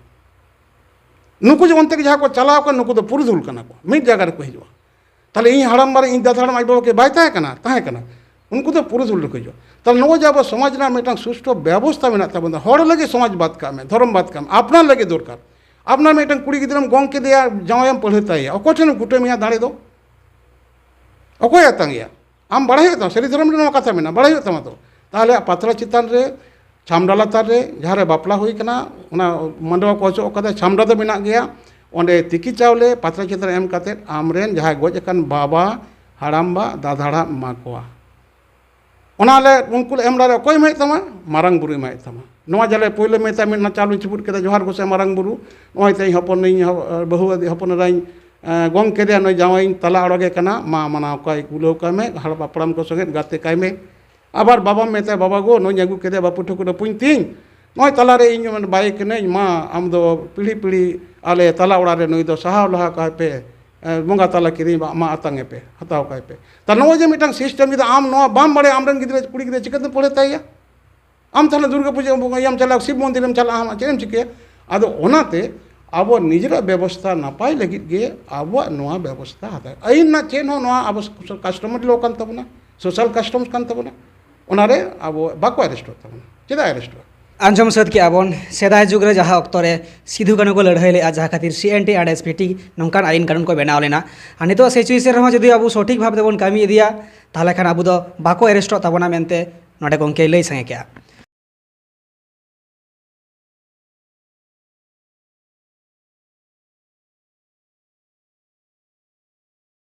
ᱱᱩᱠᱩ ᱡᱮ ᱚᱱᱛᱮ ᱜᱮ ᱡᱟᱦᱟᱸ ᱠᱚ ᱪᱟᱞᱟᱣ ᱟᱠᱟᱱ, ᱱᱩᱠᱩ ᱫᱚ ᱯᱩᱨᱩᱫᱷᱩᱞ ᱠᱟᱱᱟ ᱠᱚ, ᱢᱤᱫ ᱡᱟᱭᱜᱟ ᱨᱮᱠᱚ ᱦᱤᱡᱩᱜᱼᱟ᱾ ᱛᱟᱦᱞᱮ ᱤᱧ ᱦᱟᱲᱟᱢ ᱵᱟ ᱨᱮ ᱤᱧ ᱫᱟᱫᱟ ᱦᱟᱲᱟᱢ ᱟᱡ ᱵᱟᱵᱟ ᱠᱤ ᱵᱟᱭ ᱛᱟᱦᱮᱸ ᱠᱟᱱᱟ? ᱛᱟᱦᱮᱸ ᱠᱟᱱᱟ᱾ ᱩᱱᱠᱩ ᱫᱚ ᱯᱩᱨᱩᱫᱷᱩᱞ ᱨᱮᱠᱚ ᱦᱤᱡᱩᱜᱼᱟ᱾ ᱛᱟᱦᱞᱮ ᱱᱚᱜᱼᱚᱭ ᱡᱮ ᱟᱵᱚ ᱥᱚᱢᱟᱡᱽ ᱨᱮᱱᱟᱜ ᱢᱤᱫᱴᱟᱝ ᱥᱩᱥᱴᱷᱩ ᱵᱮᱵᱚᱥᱛᱷᱟ ᱢᱮᱱᱟᱜ ᱛᱟᱵᱚᱱᱟ, ᱦᱚᱲ ᱞᱟᱹᱜᱤᱫ ᱥᱚᱢᱟᱡᱽ ᱵᱟᱫ ᱠᱟᱜ ᱢᱮ, ᱫᱷᱚᱨᱚᱢ ᱵᱟᱫ ᱠᱟᱜ ᱢᱮ, ᱟᱯᱱᱟᱨ ᱞᱟᱹᱜᱤᱫ ᱫᱚᱨᱠᱟᱨ᱾ ᱟᱯᱱᱟᱨ ᱢᱤᱫᱴᱟᱝ ᱠᱩᱲᱤ ᱜᱤᱫᱽᱨᱟᱹᱢ ᱜᱚᱝ ᱠᱮᱫᱮᱭᱟ, ᱡᱟᱶᱟᱭᱮᱢ ᱯᱟᱹᱲᱦᱟᱹ ᱛᱟᱭᱟ, ᱚᱠᱚᱭ ᱴᱷᱮᱱᱮᱢ ᱠᱩᱴᱟᱹᱢᱮᱭᱟ ᱫᱟᱲᱮ ᱫᱚ? ᱚᱠᱚᱭ ᱟᱛᱟᱝ ᱮᱭᱟ? ᱟᱢ ᱵᱟᱲᱟᱭ ᱦᱩᱭᱩᱜ ᱛᱟᱢᱟ, ᱥᱟᱹᱨᱤ ᱫᱷᱚᱨᱚᱢ ᱨᱮ ᱱᱚᱣᱟ ᱠᱟᱛᱷᱟ ᱢᱮᱱᱟᱜᱼᱟ, ᱵᱟᱲᱟᱭ ᱦᱩᱭᱩᱜ ᱛᱟᱢᱟ ᱛᱚ᱾ ᱛᱟᱦᱞᱮ ᱯᱟᱛᱲᱟ ᱪᱮᱛᱟᱱ ᱨᱮ, ᱪᱷᱟᱢᱰᱟ ᱞᱟᱛᱟᱨ ᱨᱮ, ᱡᱟᱦᱟᱸ ᱨᱮ ᱵᱟᱯᱞᱟ ᱦᱩᱭ ᱠᱟᱱᱟ, ᱚᱱᱟ ᱢᱟᱰᱣᱟ ᱠᱚ ᱚᱪᱚᱜ ᱠᱟᱫᱟ, ᱪᱷᱟᱢᱰᱟ ᱫᱚ ᱢᱮᱱᱟᱜ ᱜᱮᱭᱟ᱾ ᱚᱸᱰᱮ ᱛᱤᱠᱤ ᱪᱟᱣᱞᱮ ᱯᱟᱛᱲᱟ ᱪᱮᱛᱟᱱ ᱨᱮ ᱮᱢ ᱠᱟᱛᱮᱫ ᱟᱢᱨᱮᱱ ᱡᱟᱦᱟᱸᱭ ᱜᱚᱡ ᱟᱠᱟᱱ ᱵᱟᱵᱟ, ᱦᱟᱲᱟᱢᱵᱟ, ᱫᱟᱫᱟ ᱦᱟᱲᱟᱢ ᱮᱢᱟ ᱠᱚᱣᱟ᱾ ᱚᱱᱟ ᱞᱮ ᱩᱱᱠᱩ ᱞᱮ ᱮᱢ ᱫᱟᱲᱮᱭᱟᱜᱼᱟ᱾ ᱚᱠᱚᱭ ᱮᱢᱟᱭᱮᱫ ᱛᱟᱢᱟ? ᱢᱟᱨᱟᱝ ᱵᱩᱨᱩ ᱮᱢᱟᱭᱮᱫ ᱛᱟᱢᱟ᱾ ᱱᱚᱣᱟ ᱡᱟᱞᱮ ᱯᱳᱭᱞᱳ ᱢᱮᱛᱟᱭ ᱢᱮ, ᱚᱱᱟ ᱪᱟᱣᱞᱮ ᱪᱩᱯᱩᱫ ᱠᱮᱫᱟ, ᱡᱚᱦᱟᱨ ᱜᱚᱸᱥᱟᱭ ᱢᱟᱨᱟᱝ ᱵᱩᱨᱩ, ᱱᱚᱜᱼᱚᱭ ᱛᱮ ᱤᱧ ᱦᱚᱯᱚᱱ ᱤᱧ ᱦᱚ-, ᱵᱟᱹᱦᱩ ᱟᱫᱮ ᱦᱚᱯᱚᱱ ᱮᱨᱟᱧ, ᱮ, ᱜᱚᱝ ᱠᱮᱫᱮᱭᱟ, ᱱᱩᱭ ᱡᱟᱶᱟᱭᱤᱧ ᱛᱟᱞᱟ ᱚᱲᱟᱜᱮ ᱠᱟᱱᱟ, ᱢᱟ ᱢᱟᱱᱟᱣ ᱠᱟᱭ, ᱠᱩᱞᱟᱹᱣ ᱠᱟᱭ ᱢᱮ, ᱦᱟᱲᱟᱢ ᱦᱟᱯᱲᱟᱢ ᱠᱚ ᱥᱚᱸᱜᱮ ᱜᱟᱛᱮ ᱠᱟᱭ ᱢᱮ᱾ ᱟᱵᱟᱨ ᱵᱟᱵᱟᱢ ᱢᱮᱛᱟᱭᱟ, ᱵᱟᱵᱟ ᱜᱳ, ᱱᱩᱭ ᱟᱹᱜᱩ ᱠᱮᱫᱮᱭᱟ, ᱵᱟᱹᱯᱩ ᱴᱷᱟᱹᱠᱩᱨ ᱦᱚᱯᱚᱱ ᱛᱤᱧ, ᱱᱚᱜᱼᱚᱭ ᱛᱟᱞᱟᱨᱮ ᱤᱧ ᱵᱟᱭ ᱠᱟᱹᱱᱟᱹᱧ, ᱢᱟ ᱟᱢ ᱫᱚ ᱯᱤᱲᱦᱤ ᱯᱤᱲᱦᱤ ᱟᱞᱮ ᱛᱟᱞᱟ ᱚᱲᱟᱜ ᱨᱮ ᱱᱩᱭ ᱫᱚ ᱥᱟᱦᱟᱣ ᱞᱟᱦᱟ ᱠᱟᱭ ᱯᱮ, ᱮ, ᱵᱚᱸᱜᱟ ᱛᱟᱞᱟ ᱠᱤᱨᱤᱧ ᱢᱟ, ᱢᱟ ᱟᱛᱟᱝ ᱮ ᱯᱮ, ᱦᱟᱛᱟᱣ ᱠᱟᱭ ᱯᱮ᱾ ᱛᱟ ᱱᱚᱜᱼᱚᱭ ᱡᱮ ᱢᱤᱫᱴᱟᱝ system, ᱡᱩᱫᱤ ᱟᱢ ᱱᱚᱣᱟ ᱵᱟᱢ ᱵᱟᱲᱟᱭᱟ, ᱟᱢᱨᱮᱱ ᱜᱤᱫᱽᱨᱟᱹ, ᱠᱩᱲᱤ ᱜᱤᱫᱽᱨᱟᱹ ᱪᱤᱠᱟᱹᱛᱮᱢ ᱯᱟᱹᱲᱦᱟᱹ ᱛᱟᱭᱟ? ᱟᱢ ᱛᱟᱦᱞᱮ ᱫᱩᱨᱜᱟᱹ ᱯᱩᱡᱟᱹ ᱵᱚᱸᱜᱟᱭᱟᱢ ᱪᱟᱞᱟᱜᱼᱟ, ᱥᱤᱵ ᱢᱚᱱᱫᱤᱨᱮᱢ ᱪᱟᱞᱟᱜᱼᱟ, ᱟᱢ ᱪᱮᱫ ᱮᱢ ᱪᱤᱠᱟᱹᱭᱟ? ᱟᱫᱚ ᱚᱱᱟᱛᱮ ᱟᱵᱚ ᱱᱤᱡᱮᱨᱟᱜ ᱵᱮᱵᱚᱥᱛᱷᱟ ᱱᱟᱯᱟᱭ ᱞᱟᱹᱜᱤᱫ ᱜᱮ ᱟᱵᱚᱣᱟᱜ ᱱᱚᱣᱟ ᱵᱮᱵᱚᱥᱛᱷᱟ ᱦᱟᱛᱟᱣ᱾ ᱟᱹᱭᱤᱱ ᱨᱮᱱᱟᱜ ᱪᱮᱫ ᱦᱚᱸ, ᱱᱚᱣᱟ ᱟᱵᱚ customary law ᱠᱟᱱ ᱛᱟᱵᱚᱱᱟ, social customs ᱠᱟᱱ ᱛᱟᱵᱚᱱᱟ, ᱚᱱᱟᱨᱮ ᱟᱵᱚ ᱵᱟᱠᱚ arrestᱚᱜ ᱛᱟᱵᱚᱱᱟ᱾ ᱪᱮᱫᱟᱜ arrestᱚᱜᱼᱟ? ᱟᱸᱡᱚᱢ ᱥᱟᱹᱛ ᱠᱮᱜᱼᱟ ᱵᱚᱱ, ᱥᱮᱫᱟᱭ ᱡᱩᱜᱽ ᱨᱮ ᱡᱟᱦᱟᱸ ᱚᱠᱛᱚ ᱨᱮ ᱥᱤᱫᱷᱩ ᱠᱟᱹᱱᱦᱩ ᱠᱚ ᱞᱟᱹᱲᱦᱟᱹᱭ ᱞᱮᱜᱼᱟ, ᱡᱟᱦᱟᱸ ᱠᱷᱟᱹᱛᱤᱨ C N T and S P T ᱱᱚᱝᱠᱟᱱ ᱟᱹᱭᱤᱱ ᱠᱟᱹᱱᱩᱱ ᱠᱚ ᱵᱮᱱᱟᱣ ᱞᱮᱱᱟ, ᱟᱨ ᱱᱤᱛᱚᱜ situation ᱨᱮᱦᱚᱸ ᱡᱩᱫᱤ ᱟᱵᱚ ᱥᱚᱴᱷᱤᱠ ᱵᱷᱟᱵᱽ ᱛᱮᱵᱚᱱ ᱠᱟᱹᱢᱤ ᱤᱫᱤᱭᱟ, ᱛᱟᱦᱚᱞᱮ ᱠᱷᱟᱱ ᱟᱵᱚ ᱫᱚ ᱵᱟᱠᱚ arrestᱚᱜ ᱛᱟᱵᱚᱱᱟ ᱢᱮᱱᱛᱮ ᱱᱚᱰᱮ ᱜᱚᱢᱠᱮᱭ ᱞᱟᱹᱭ ᱥᱟᱸᱜᱮ ᱠᱮᱜᱼᱟ᱾